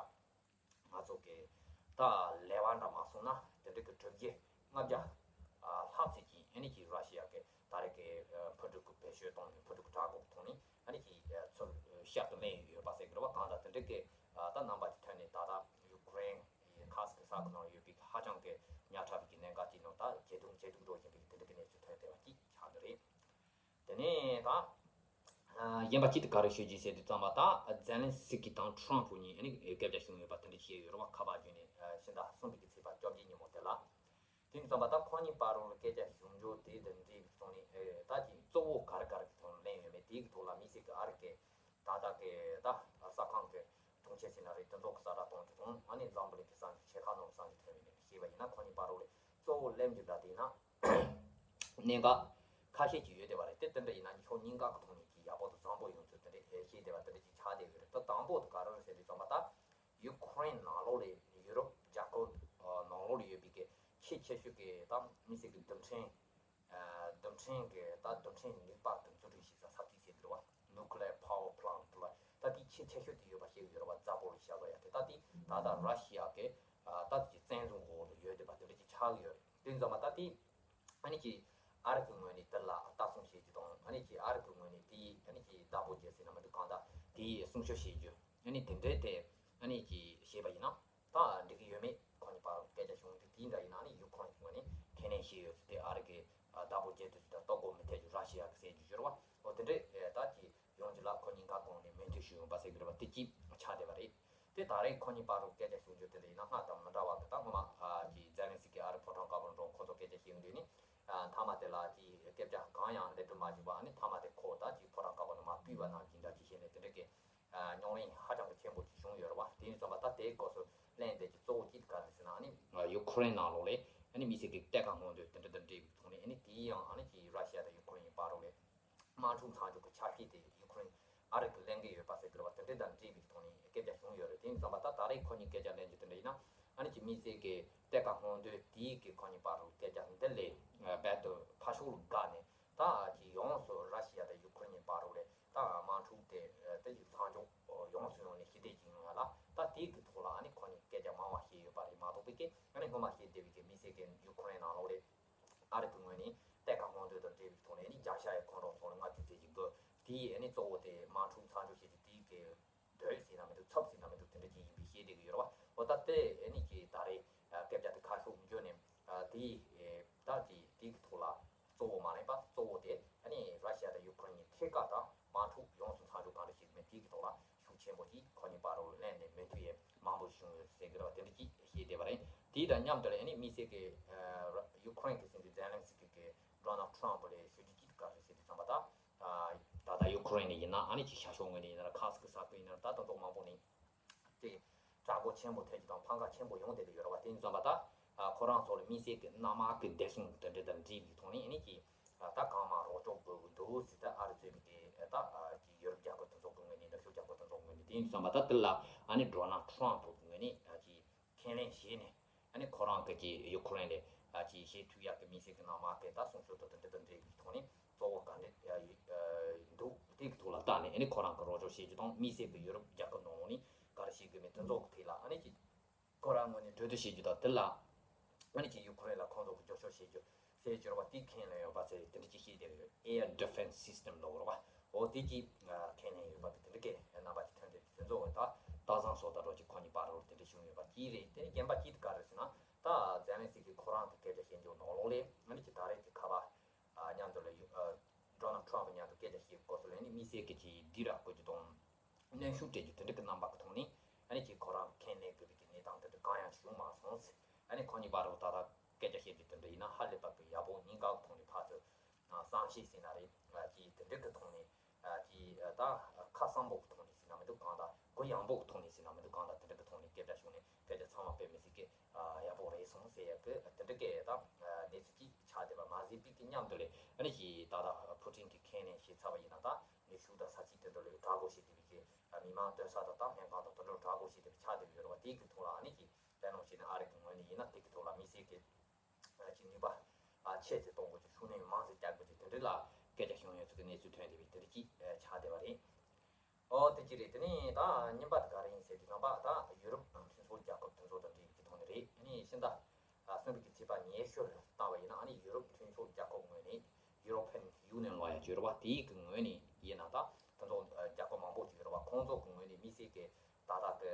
ང་ཚོ་གི་ད་ལེ་བ་འདྲ་མ་སོང་ན་དེ་འདྲ་གི་གྲུ་བཞི་ལྔ་བརྒྱ་ལྷག་ཙམ་ཅིག་ཨ་ནི་ཅིག་ར་ཤི་ཡ་གི་ད་རེས་ཀྱི་འཕུར་གྲུ་གི་བེད་སྤྱོད་བཏང་ནས་འཕུར་གྲུ་གི་དྲག་པོ་གི་ཐོག་ནས་ཨ་ནི་ཅིག་ཚུར་ཤར་དུ་ལེན་ཡོད་པ་ཟེར་གི་རེད་བ། གང་ལྟར་དེ་འདྲ་གི་ད་རྣམ་པ་ཅིག་ཐོན་ནས་ད་ལྟ་ཡུ་ཁུ་རེན་ཁ་སི་ཀི་ས་ཁུལ་ནང་ཡོད་པའི་ཧ་ཅང་གི་ཉག་ཕྲ་བའི་གི་གནད་འགག་ཅིག་ནང་ད་ཇེ་སྡུག་ཇེ་སྡུག་འགྲོ་བཞིན་པའི་དེ་འདྲ་གི་གནས་ཚུལ་ཐོན་བསྡད་པ་ཅིག་ཆགས་འདུག་རེད། དེ་ནས་ད་གཞན་པ་གཅིག་དེ་ག་རེ་ཤོད་ཀྱི་ཟེར་དུས་ཙམ་པ་ད་ཛེ་ལན་སི་ཀི་དང་ཁྲོམ་ཕུ་གཉིས་ཨ་ནི་སྐད་ཆ་བྱུང་ཡོད་པ་དེ་འདྲ་བཤད་ཡོད་རེད་བ། ཁ་པར་བརྒྱུད་ནས་ཕྱི་ཟླ་གསུམ་པའི་གི་ཚེས་པ་བཅོ་བརྒྱད་ཉིན་མོ་དེ་ལ། དེ་ཙམ་པ་ད་ཁོ་གཉིས་བར་རུ་སྐད་ཆ་བྱུང་རྒྱུ་དེ་དང་འབྲེལ་བའི་ཐོག་ནས་ཨེ་ད་ཅིག་གཙོ་བོ་ག་རེ་ག་རེ་གི་ཐོག་ནས་ལེན་ཡོད་མེད་དེའི་གི་ཐོག་ལ་དམིགས་བསལ་གི་ཨ་རི་གི་ད་ལྟ་གི་ད་ས་ཁང་གི་དྲུང་ཆེ་ཟེར་ན་རེད། དེ་ཚོ་གི་གསལ་བསྒྲགས་གཏོང་རྒྱུ་དང་ཨ་ནི་འཛམ་བུ་གླིང་གི་གསར་འགྱུར་ཆེ་ཁག་ནང་གསར་འགྱུར་ཐོན་པའི་ནས་ཤེས་པ་ཡིན་ན་ཁོ་གཉིས་བར་རུ་ལས་གཙོ་བོ་ལེན་རྒྱུ་འདྲ་དེ་ཡིན་ན་གནད་འགག་ཁ་ཤས་ཅིག་ཡོད་བསྡད་པ་རེད། དེ་དེ་འདྲ་ཡིན་ན་ཕྱོགས་གཉིས་ཀ་གི་ཐོག་ནས་ཅིག་ཡག་པོ་དང་བཟང་པོ་ཡོང་ཚུལ་དེ་འདྲ་ཤེས་བསྡད་པ་དེ་འདྲ་ཅིག་ཆགས་བསྡད་ཡོད་རེད། ད་དང་པོ་དེ་ག་རེ་རེད་ཟེར་དུས་ཙམ་པ་ད། ཡུ་ཁུ་རེན་ནང་ལོགས་ལ་ཡུ་རོབ་རྒྱལ་ཁབ་ནང་ལོགས་ལ་ཡོད་པའི་གི་ཆེས་ཆེ་ཤོས་ཀྱི་ད་དམིགས་བསལ་གྱི་རྡུལ་ཕྲན། རྡུལ་ཕྲན་གྱི་ད་རྡུལ་ཕྲན་ནུས་པ་དེ་མཛུབ་ཁྲིད་བྱེད་ས་ས་ཚིགས་ཟེར་གྱི་རེད་བ། Nuclear Power Plant ལ་ད་དེ་ཆེས་ཆེ་ཤོས་དེ་ཡོད་པ་ཤེས་ཀྱི་ཡོད་རེད་བ། ཛ་པོ་རི་ཤ་ལ་ཡ་དེ་ད་དེ་ད་ལྟ་ར་ཤི་ཡ་གི་ད་དེ་བཙན་བཟུང་འོག་ལ་ཡོད་བསྡད་པ་དེ་འདྲ་ཅིག་ཆགས་ཀྱི་ཡོད་རེད། དེ་ཙམ་པ་ད་དེ། ཨ་ནི་ཅིག་ཨ་རི་གི་ངོས་ནས་དེ་ལ་ལྟ་སྲུང་བྱེད་རྒྱུ་དང་ཨ་ནི་ཅིག་ཨ་རི་གི་ངོས་ནས་དེ་ཨ་ནི་ཅིག་བདག་པོ་བྱེད་ཟེར་ན་མི་འདུག་གང་ལྟར་དེ་སྲུང་སྐྱོབ་བྱེད་རྒྱུ་ཨ་ནི་དེ་འདྲའི་དེ་ཨ་ནི་ཅིག་བྱས་པ་ཡིན་ན་ད་འགྲིག་གི་ཡོད་མེད་ཁོ་གཉིས་བར་སྐད་ཆ་བྱུང་དུས་དེ་འདྲ་ཡིན་ན་ཨ་ནི་ཡུ་ཁུ་རེན་གི་ངོས་ནས་ཁས་ལེན་བྱས་ཡོད་ཚུལ་དེ་ཨ་རི་གི་བདག་པོ་བྱེད་ཐུབ་རྒྱུ་དང་ལྟོ་གོས་མི་ཐེབས་རྒྱུ་ར་ཤི་ཡ་གི་ཟེར་རྒྱུ་བྱོས་རེད་བ། འོ་དེ་འདྲའི་ད་ཅིག་ཡོང་རྒྱུ་ལ་ཁོ་གཉིས་ཀ་གོང་ནས་མོས་མཐུན་ཞུས་ཡོང་པ་ཟེར་གྱི་རེད་བ། དེ་གཅིག་ཆགས་བསྡད་པ་རེད། དེ་ད་རེས་ཁོ་གཉིས་བར་དུ་སྐད་ཆ་བྱུང་རྒྱུ་དེ་འདྲ་ཡིན་ན་སྔར་དང་མི་འདྲ་བ་གི་ད་སྔོན་མ་ཨ་ཅིག་ཛེ་ལན་སི་ཀི་ཨ་རི་ཕོ་བྲང་དཀར་པོ་འགྲོ་ཁོ་ཚོ་སྐད་ཆ་བཤད་ཡོང་དུས་ནི་ཨ་མཐའ་མ་དེ་ལ་ཅིག་སྐད་ཆ་གང་ཡང་ལེགས་གྲུབ་མ་བྱུང་བ་ཨ་ནི་མཐའ་མ་དེ་ཁོ་ད་ཅིག་ཕོ་བྲང་དཀར་པོ་ནས་མར་བཏུལ་བ་ནང་བཞིན་འདྲ་ཅིག་བྱས་ནས་དེ་འདྲ་གི་ཨ་རྙོག་གླེང་ཧ་ཅང་གི་ཆེན་པོ་ཅིག་བྱུང་ཡོད་རེད་བ། དེ་ཡིན་ཙམ་པ་ད་དེའི་སྐབས་སུ་གླེང་བསྡད་ཀྱི་གཙོ་བོ་གཅིག་ག་རེ་ཟེར་ན་ཨ་ནི་ཡུ་ཁུ་རེན་ནང་ལོགས་ལས་ཨ་ནི་དམིགས་བསལ་གྱི་གཏེར་ཁ་སྔོག་འདོན་དེ་འདྲ་དང་འབྲེལ་བའི་ཐོག་ནས་ཨ་ནི་དེའི་ཡང་ཨ་ནི་ཅིག་ར་ཤི་ཡ་དང་ཡུ་ཁུ་རེན་བར་ལ། དམག་འཁྲུག་མཚམས་འཇོག་གི་ཆ་ཤས་དེ་ཡུ་ཁུ་རེན་ཨ་རི་གིས་ལེན་གྱི་ཡོད་པ་ཟེར་གྱི་རེད་བ། དེ་འདྲ་དང་འབྲེལ་བའི་ཐོག་ནས་སྐད་ཆ་བྱུང་ཡོད་རེད། དེ་ཡིན་ཙང་མ་ད་ད་རེས་ཁོ་གཉིས་སྐད་ཆ་ལེན་རྒྱུ་དེ་འདྲ་ཡིན་ན་ཨ་ནི་ཅིག་དམིགས་བསལ་གྱི་གཏེར་ཁ་སྔོག་འདོན་དེའི་གི་ཁོ་གཉིས་བར་དུ་སྐད་ཆ་འདི་ལས་རྦད་དེ་ཕར་ཕྱོགས་ལ་བཀག་ནས་ད་ཅིག་ཡོངས་སུ་ར་ཤི་ཡ་དང་ཡུ་ཁུ་རེན་གཉིས་བར་དུ་ལས་ད་དམག་འཁྲུག་དེ་དེ་ཡི་མཚམས་འཇོག་ཡོངས་སུ་ཡོང་ནས་ཞི་བདེ་ཅིག་ཡོང་ཡ་ལ་ད་དེའི་གི་ཐོག་ལ་ཨ་ནི་ཁོ་གཉིས་སྐད་ཆ་མང་བ་བཤད་ཡོད་པ་རེད་མ་གཏོགས་པའི་གི་ཨ་ནི་སྔོན་མ་བཤད་བསྡད་པའི་གི་དམིགས་བསལ་གྱི་ཡུ་ཁུ་རེན་ནང་ལོགས་ལས། ཨ་རི་གི་ངོས་ནས་གཏེར་ཁ་སྔོག་འདོན་དང་འབྲེལ་བའི་ཐོག་ནས་ནི་རྒྱལ་ཤ་ཡི་ཁོང་ཁྲོ་ཚོ་ལ་ལྔ་བཅུ་ཙམ་ཞིག་དགོས། དེ་ཡིས་ནི་གཙོ་བོ་དེ་དམག་འཁྲུག་མཚམས་འཇོག་བྱེད་རྒྱུ་དེ་གི་འདོད་ཟེར་ན་མི་འདུག་ཚབ་ཟེར་ན་མི་འདུག་དེ་འདྲ་ཅིག་ཡིན་པའི་ཤེས་བསྡད་ཀྱི་ཡོད་རེད་བ། འོ་ད་དེ་ནི་ཅིག་ད་རེས་སྐད་ཆ་དེ་ཁ་ཤོག་འཇོག་ནས་དེ་ད་དེ་དེ་གི་ཐོག་ལ་གཙོ་བོ་མ་རེད་པ། གཙོ་བོ་དེ་ནི་ར་ཤི་ཡ་དང་ཡུ་ཁུ་རེན་གཉིས་ཐད་ཀར་དང་དམག་འཁྲུག་ཡོངས་སུ་མཚམས་འཇོག་གང་འདྲ་བྱེད་ཀྱི་མེད་དེ་གི་ཐོག་ལ་ཤུགས་ཆེན་པོ་ཅིག་ཁོ་གཉིས་བར་དུ་ལེན་ནས་མོས་མཐུན་ཡས་མང་པོ་བྱུང་ཡོད་ཟེར་གྱི་རེད་བ། དེ་འདྲ་ཅིག་བཤད་བསྡད་པ་རེད། དེ་དང་མཉམ་དུ་ལ་ཨ་ནི་དམིགས་བསལ་གྱི་ཡུ་ཁུ་རེན་གྱི་སྲིད་འཛིན་ཛེ་ལན་སི་ཀི་གི་ཌོ་ནལ་ཊམ་ཕུ་ལ་ཞུ་རྒྱུ་ཅིག་ག་རེ་ཟེར་དུས་ཙམ་པ་ད་ད་ལྟ་ཡུ་ཁུ་རེན་ནས་ཡིན་ན་ཨ་ནི་ཅིག་ཤར་ཕྱོགས་ངོས་ནས་ཡིན་ན་ཁ་སི་ཀི་ས་ཁུལ་ཡིན་ན་ད་དང་ཐོག་མང་པོ་ནས་དེ་དྲག་པོ་ཆེན་པོ་ཐོན་རྒྱུ་དང་ཕམ་ཁ་ཆེན་པོ་ཡོང་བསྡད་ཀྱི་ཡོད་རེད་བ། དེ་ཡིན་ཙམ་པ་ད་ཁོ་རང་ཚོ་ལ་དམིགས་བསལ་གྱི་གནམ་དམག་གི་བདེ་སྲུང་དེ་འདྲ་དང་འབྲེལ་བའི་ཐོག་ནས་ཨ་ནི་ཅིག་ད་གང་མང་རོགས་སྐྱོར་དགོས་ཀྱི་འདུག་ཟེར། ད་ཨ་རི་གཙོས་པའི་དེ་ད་ཅིག་ཡུ་རོབ་རྒྱལ་ཁབ་དེ་ཚོ་གི་ངོས་ནས་ནུབ་ཕྱོགས་རྒྱལ་ཁབ་དེ་ཚོ་གི་ངོས་ནས་དེ་ཡིན་ཙམ་པ་ད་དེ་ལ་ཨ་ནི་ཌོ་ནལ་ཊམ་ཕུ་གི་ངོས་ནས་ཅིག་ཁས་ལེན་བྱས་ནས་ཨ་ནི་ཁོ་རང་གི་ཅིག་ཡུ་ཁུ་རེན་ལ་ཅིག་བྱེད་ཐུབ་ཡག་གི་དམིགས་བསལ་གྱི་གནམ་དམག་གི་ད་སྲུང་སྐྱོབ་དང་དེ་འདྲ་དང་འབྲེལ་བའི་ཐོག་ནས་གཙོ་བོ་ག་འདྲ་འདུག་དེ་གི་ཐོག་ལ་བལྟས་ནས་ཨ་ནི་ཁོ་རང་གི་རོགས་སྐྱོར་བྱེད་རྒྱུ་དང་དམིགས་བསལ་གྱི་ཡུ་རོབ་རྒྱལ་ཁབ་ནང་ནས་ག་རེ་བྱེད་དགོས་མིན་དེ་ཚོ་གི་ཐད་ལ་ཨ་ནི་ཅིག་ཁོ་རང་ངོས་ནས་གྲོས་བསྡུར་བྱེད་རྒྱུ་དང་དེ་ལ་ཨ་ནི་ཅིག་ཡུ་ཁུ་རེན་ལ་ཁོང་ཚོ་གི་རྒྱབ་སྐྱོར་བྱེད་རྒྱུ་ཟེར་གྱི་རེད་བ། དེ་ཁས་ལེན་ཡོད་པ་ཟེར་དེ་འདྲ་ཅིག་བཤད་བསྡད་ཡོད། Air Defense System ལབ་དགོས་རེད་བ། འོ་དེ་ཅིག་ཁས་ལེན་ཡོད་པ་དེ་འདྲ་གི་རྣམ་པ་ཅིག་ཐོན་བསྡད་དེ་ཚོ་ད་སྟག་ཚང་བཟོ་ལྟ་འདྲ་ཅིག་ཁོ་གཉིས་བར་རོལ་དེ་འདྲ་བྱུང་ཡོད་པ་གཅིག་རེད། དེ་ནས་གཞན་པ་གཅིག་དེ་ག་རེ་ཟེར་ན་ད་ཛེ་ལན་སི་ཀི་ཁོ་རང་གི་སྐད་ཆ་བཤད་རྒྱུ་ནང་ལོགས་ལས་ཨ་ནི་ཅིག་ད་རེས་ཀྱི་ཁ་པར་མཉམ་དུ་ལ་ཡུ་ཨ་ཌོ་ནལ་ཊམ་ཕུ་མཉམ་དུ་སྐད་ཆ་བཤད་སྐབས་སུ་ལ་ནི་དམིགས་བསལ་གྱི་ཅིག་སྡིགས་ར་བསྐུལ་རྒྱུ་དང་གནོན་ཤུགས་སྤྲད་རྒྱུ་དེ་འདྲ་གི་རྣམ་པ་གི་ཐོག་ནས་ཨ་ནི་ཅིག་ཁོ་རང་ཁས་ལེན་དགོས་པའི་གི་གནས་སྟངས་དེ་འདྲ་གང་ཡང་བྱུང་མ་སོང་ཟེར། ཨ་ནི་ཁོ་གཉིས་བར་དུ་ད་ལྟ་སྐད་ཆ་བཤད་རྒྱུ་དེ་འདྲ་ཡིན་ན་ཧ་ལས་པ་གི་ཡག་པོ་གཉིས་ཀ་གི་ཐོག་ནས་ཕར་ཚུར་བསམ་ཤེས་ཟེར་ན་རེད། ཅིག་དེ་འདྲ་གི་ཐོག་ནས་ཅིག་ད་ཁ་གསལ་པོ་གི་ཐོག་ནས་ཟེར་ན་མི་འདུག་གང་ལྟར་གུ་ཡངས་པོ་གི་ཐོག་ནས་ཟེར་ན་མི་འདུག་གང་ལྟར་དེ་འདྲ་གི་ཐོག་ནས་སྐད་ཆ་བྱུང་ནས་སྐད་ཆ་ཚང་མ་དཔེ་མི་སྲིད་ཀི་ཡག་པོ་རེད་སོང་ཟེར་ཡག་གི་དེ་འདྲ་གི་ད་གནས་ཚུལ་ཅིག་ཆགས་བསྡད་པ་མ་ཟད་པའི་གི་མཉམ་དུ་ལས་ཨ་ནི་ཅིག་ད་ལྟ་ཕུ་ཊིན་གྱིས་ཁས་ལེན་བྱས་ཚར་བ་ཡིན་ན་ད་ནུས་ཤུགས་དང་ས་ཚིགས་དེ་འདྲ་ལས་དྲག་པོ་བྱེད་བསྡད་པའི་གི་མི་མང་སྡོད་ས་དང་ད་སྨན་ཁང་དང་དེ་འདྲ་དྲག་པོ་བྱེད་བསྡད་པ་ཆགས་བསྡད་ཡོད་རེད་བ། དེའི་གི་ཐོག་ལ་ཨ་ནི་ཅིག་དཔེར་ན་བྱས་ན་ཨ་རི་གི་ངོས་ནས་ཡིན་ན་དེ་གི་ཐོག་ལ་དམིགས་བསལ་གི་ཅིག་ནུས་པ་ཆེ་ཙམ་གཏོང་དགོས་ཀྱི་ཤུགས་སྣོན་མང་ཙམ་རྒྱག་དགོས་ཀྱི་དེ་འདྲ་ལ་སྐད་ཆ་བྱུང་ཡོད་ཚུལ་གི་གནས་ཚུལ་ཐོན་བསྡད་པའི་དེ་འདྲ་ཅིག་ཆགས་བསྡད་པ་རེད། ཨོ་དེ་ཅི་རེད། དེ་ནས་ད་གཉིས་པ་དེ་ག་རེ་ཡིན་ཟེར་དུས་ཙམ་པ། ད་ཡུ་རོབ་མཐུན་ཚོགས་རྒྱལ་ཁབ་དེ་ཚོ་དང་འབྲེལ་ཡོད་ཀྱི་ཐོག་ནས་རེད། ཨ་ནི་ཕྱི་ཟླ་གསུམ་པའི་གི་ཚེས་པ་ཉི་ཤུ་ལ་བཏང་བ་ཡིན་ན། ཨ་ནི་ཡུ་རོབ་མཐུན་ཚོགས་རྒྱལ་ཁབ་ངོས་ནས། European Union ལབ་ཡ་ཅིག་ཡོད་རེད་པ། དེའི་གི་ངོས་ནས་ཡིན་ན། ད་དེ་ཚོ་རྒྱལ་ཁབ་མང་པོ་ཅིག་ཡོད་རེད་པ། ཁོང་ཚོ་གི་ངོས་ནས་དམིགས་བསལ་གྱི་ད་ལྟ་གི་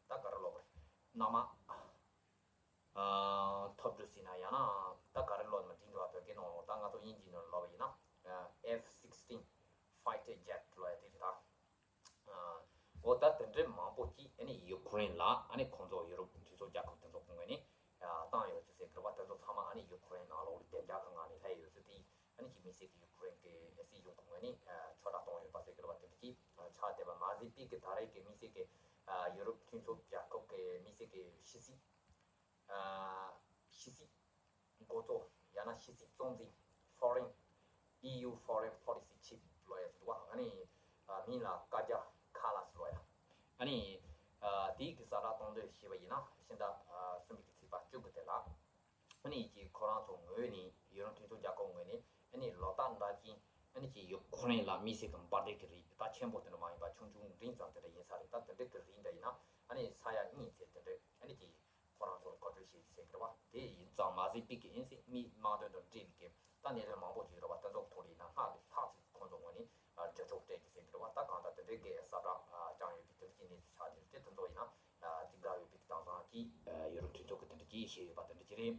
ད་ག་རེ་ལབ་དགོས་རེད། མནའ་མ། ཨ། འཐབ་གྲུ་ཟེར་ན། ཡང་ན་ད་ག་རེ་ལབ་ན་འགྲིག་འགྲོ་བ། བོད་སྐད་ནང་ལ་ད་ང་ཚོ་དབྱིན་ཇིའི་ནང་ལ་ལབ་པ་ཡིན་ན། ཨ། F sixteen fighter jet ལབ་ཡ་དེ་རེད་ད། ཨ། འོ་ད་དེ་འདྲའི་མང་པོ་ཅིག་ཨ་ནི་ཡུ་ཁུ་རེན་ལ། ཨ་ནི་ཁོང་ཚོ་ཡུ་རོབ་མཐུན་ཚོགས་རྒྱལ་ཁབ་དེ་ཚོ་གི་ངོས་ནས་ཨ་བཏང་ཡོད་ཚུལ་ཟེར་གི་རེད་པ། དེ་ཚོ་ཚང་མ་ཨ་ནི་ཡུ་ཁུ་རེན་ནང་ལོགས་ལ་སྡེབ་སྦྱོར་གི་ངང་ནས་སླེབས་ཡོད་ཚུལ་དེ། ཨ་ནི་ཅིག་དམིགས་བསལ་གྱི་ཡུ་ཁུ་རེན་གྱི་སྲིད་གཞུང་གི་ངོས་ནས་ཨ་ཕྱོགས་བསྒྲགས་བཏང་ཡོད་པ་ཟེར་གི་རེད་པ། དེ་འདྲ་ཅིག་ཨ་ཆགས་བསྡད་པ་མ་ཟད། པའི་གི་ད་རེས་ཀྱི་དམིགས་བསལ་གྱི་ཨ་ཡུ་རོབ་མཐུན་ཚོགས་རྒྱལ་ཁབ་ཀྱི་དམིགས་བསལ་གྱི་ཕྱི་སྲིད། ཨ། ཕྱི་སྲིད་འགོ་གཙོ། ཡང་ན་ཕྱི་སྲིད་གཙོ་འཛིན། Foreign། E U Foreign Policy Chief ལབ་ཡ་ཅིག་འདུག་པ། ཨ་ནི་ཨ་མིང་ལ་ཀ་ཇ་ཁ་ལཱས་ལབ་ཡ། ཨ་ནི་ཨ་དེའི་གི་གསལ་བསྒྲགས་གཏོང་དོན་ཞེས་པ་ཡིན་ན། ཕྱི་ཟླ་ཨ་གསུམ་པའི་གི་ཚེས་པ་བཅུ་དགུ་དེ་ལ། ཨ་ནི་ཅིག་ཁོ་རང་ཚོ་ངོས་ནས། ཡུ་རོབ་མཐུན་ཚོགས་རྒྱལ་ཁབ་ངོས་ནས། ཨ་ནི་ལོ་ལྟར་འདྲ་བཞིན། ཨ་ནི་ཅིག་ཡུ་ཁུ་རེན་ལ་དམིགས་བསལ་གྱི་འབར་མདེལ་གྱི་རིགས། ད་ཆེན་པོ་དེ་འདྲ་མ་ཡིན་པ། ཆུང་ཆུང་འབྲིང་ཙམ་དེ་འདྲ་ཡིན་ས་རེད། ད་དེ་འདྲ་གི་རིགས་འདྲ་ཡིན་ན། ཨ་ནི་ས་ཡ་གཉིས་ཚད་དེ་འདྲ། ཨ་ནི་ཅིག་ཁོ་རང་ཚོར་མཁོ་སྤྲོད་བྱེད་ཀྱི་ཟེར་གི་རེད་པ། དེ་ཡིན་ཙང་མ་ཟད། པའི་གི་ཨིན་སྲིད་མིའི་དམངས་དོན་དང་འབྲེལ་བའི་གི་ད་གནད་དོན་མང་པོ་ཅིག་ཡོད་རེད་པ། དེ་ཚོ་གི་ཐོག་ལ་ཡིན་ན་སྔར་ལས་ལྷག་ཅིག་ཁོང་ཚོ་ངོས་ནས་ཨ་རྒྱབ་སྐྱོར་སྤྲད་ཀྱི་ཟེར་གི་རེད་པ། ད་གང་ལྟར་དེ་འདྲའི་གི་གསལ་བསྒྲགས་ཨ་བསྐྱངས་ཡོད་པའི་དེ་འདྲ་གི་གནས་ཚུལ་ཆགས་བསྡད་རེད། དེ་དེ་ཚོ་ཡིན་ན་ཨ་ཅིག་དགའ་ཡོད་པའི་གི་དེང་སང་གི་ཨ་ཡུ་རོབ་མཐུན་ཚོགས་ཀྱི་དེ་འདྲ་ཅིག་བཤད་ཡོད་པ་དེ་འདྲ་ཅིག་རེད།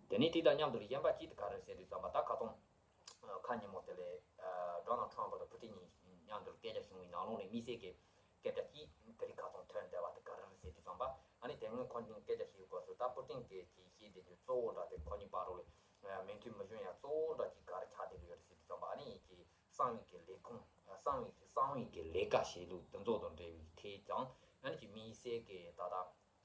དེ་ནས་དེ་དང་མཉམ་དུ་ལ་གཞན་པ་གཅིག་དེ་ག་རེ་རེད་ཟེར་དུས་ཙམ་པ། ད་ཁ་སང་ཁ་ཉིན་མོ་དེ་ལ་ཨ་ཌོ་ནལ་ཊམ་ཕ་དང་ཕུ་ཊིན་གཉིས་མཉམ་དུ་སྐད་ཆ་བྱུང་བའི་ནང་ལོགས་ནས་དམིགས་བསལ་གྱི་སྐད་ཆ་གཅིག་དེ་རིང་ཁ་སང་ཐོན་བསྡད་པ་དེ་ག་རེ་རེད་ཟེར་དུས་ཙམ་པ། ཨ་ནི་དེ་སྔོན་ཁོ་གཉིས་སྐད་ཆ་བཤད་སྐབས་སུ། ད་ཕུ་ཊིན་གྱིས་ཅིག་བཤད་བསྡད་རྒྱུ་གཙོ་བོ་འདྲ་དེ། ཁོ་གཉིས་བར་ལ་ཨ་མོས་མཐུན་མི་བྱུང་ཡ་གཙོ་བོ་འདྲ་ཅིག་ག་རེ་ཆགས་བསྡད་ཀྱི་ཡོད་རེད་ཟེར་དུས་ཙམ་པ། ཨ་ནི་ཅིག་གསང་བའི་གི་ལས་ཁུངས། གསང་བའི་གསང་བའི་གི་ལས་ཀ་བྱེད་ལུགས་དེ་ཚོ་དང་འབྲེལ་བའི་ཐད་ཀྱང་། ཨ་ནི་ཅིག་དམིགས་བསལ་གྱི་ད་ལྟ་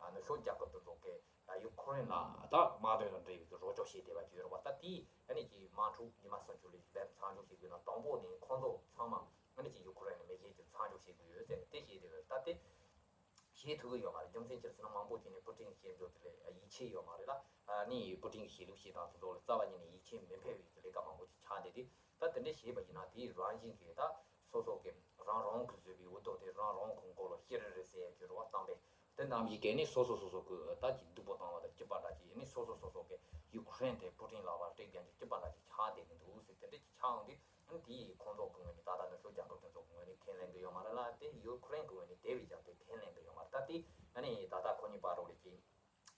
ཨ་ནུབ་ཕྱོགས་རྒྱལ་ཁབ་དེ་ཚོ་གིས་ཨ་ཡུ་ཁུ་རེན་ལ་ད་དམག་དོན་དང་འབྲེལ་བའི་གི་རོགས་སྐྱོར་བྱེད་བསྡད་པ་ཅིག་ཡོད་རེད་པ། ད་དེ་ཨ་ནི་ཅིག་དམག་འཁྲུག་ཉི་མ་སུམ་ཅུ་ལ་ལན་མཚམས་འཇོག་བྱེད་དགོས་ན། དང་པོ་ནས་ཁོང་ཚོ་ཚང་མ་ཨ་ནི་ཅིག་ཡུ་ཁུ་རེན་ལ་མེ་ཤེལ་ཅིག་མཚམས་འཇོག་བྱེད་དགོས་ཡོད་ཟེར་ནས་དེ་བཤད་བསྡད་ཡོད་རེད། ད་དེ་བྱེད་ཐུབ་ཀྱི་ཡོད་མ་རེད། རྒྱུ་མཚན་ཅི་རེད་ཟེར་ན། མང་པོ་ཅིག་ནས་ཕུ་ཊིན་གྱི་བཤད་རྒྱུ་དེ་ལ་ཡིད་ཆེས་ཡོད་མ་རེད་ལ། ཨ་ནི་ཕུ་ཊིན་གྱི་བཤད་ལུགས་བཤད་སྟངས་དེ་ཚོ་ལ་རྩ་བ་ཉིད་ནས་ཡིད་ཆེས་མི་འཕེར་བའི་ལས་ཀ་མང་པོ་ཅིག་ཆགས་བསྡད་དེ། ད་དེ་འདྲ་བྱས་པ་ཡིན་ན། དེའི་རང་བཞིན་གྱིས་ད་སོ་སོ་གི་རང་རང་གིས་བཟོས་པའི་འུར་རྡོ་དེ་རང་རང་གི་མགོ་ལ་ཤི་རི་རི་ཟེར་ཡ་ཅིག་ཡོད་རེད་པ། གཏམ་དཔེ་དེ་རྣམས་ཀྱིས་གས་ནས་སོ་སོ་སོ་སོ་གི་ད་ཅིག་སྡུག་པོ་བཏང་བ་དང་གཅིག་པ་འདྲ་ཅིག། ཨ་ནི་སོ་སོ་སོ་སོ་གི་ཡུ་ཁུ་རེན་དེ་ཕུ་ཊིན་ལག་པར་སྤྲད་མཁན་གྱི་གཅིག་པ་འདྲ་ཅིག་ཆགས་བསྡད་ཀྱི་འདུག་ཟེར། དེ་འདྲ་ཅིག་ཆགས་འོང་དུས། ཨ་ནི་དེ་ཡིས་ཁོང་ཚོ་གི་ངོས་ནས། ད་ལྟ་ནུབ་ཕྱོགས་རྒྱལ་ཁབ་དེ་ཚོ་གི་ངོས་ནས་ཁས་ལེན་གྱི་ཡོད་མ་རེད་ལ། དེ་ཡུ་ཁུ་རེན་གི་ངོས་ནས་དེ་བས་ཀྱང་དེ་ཁས་ལེན་གྱི་ཡོད་མ་རེད། ད་དེ་ཨ་ནི་ད་ལྟ་ཁོ་གཉིས་བར་དུ་ལ་ཅིག་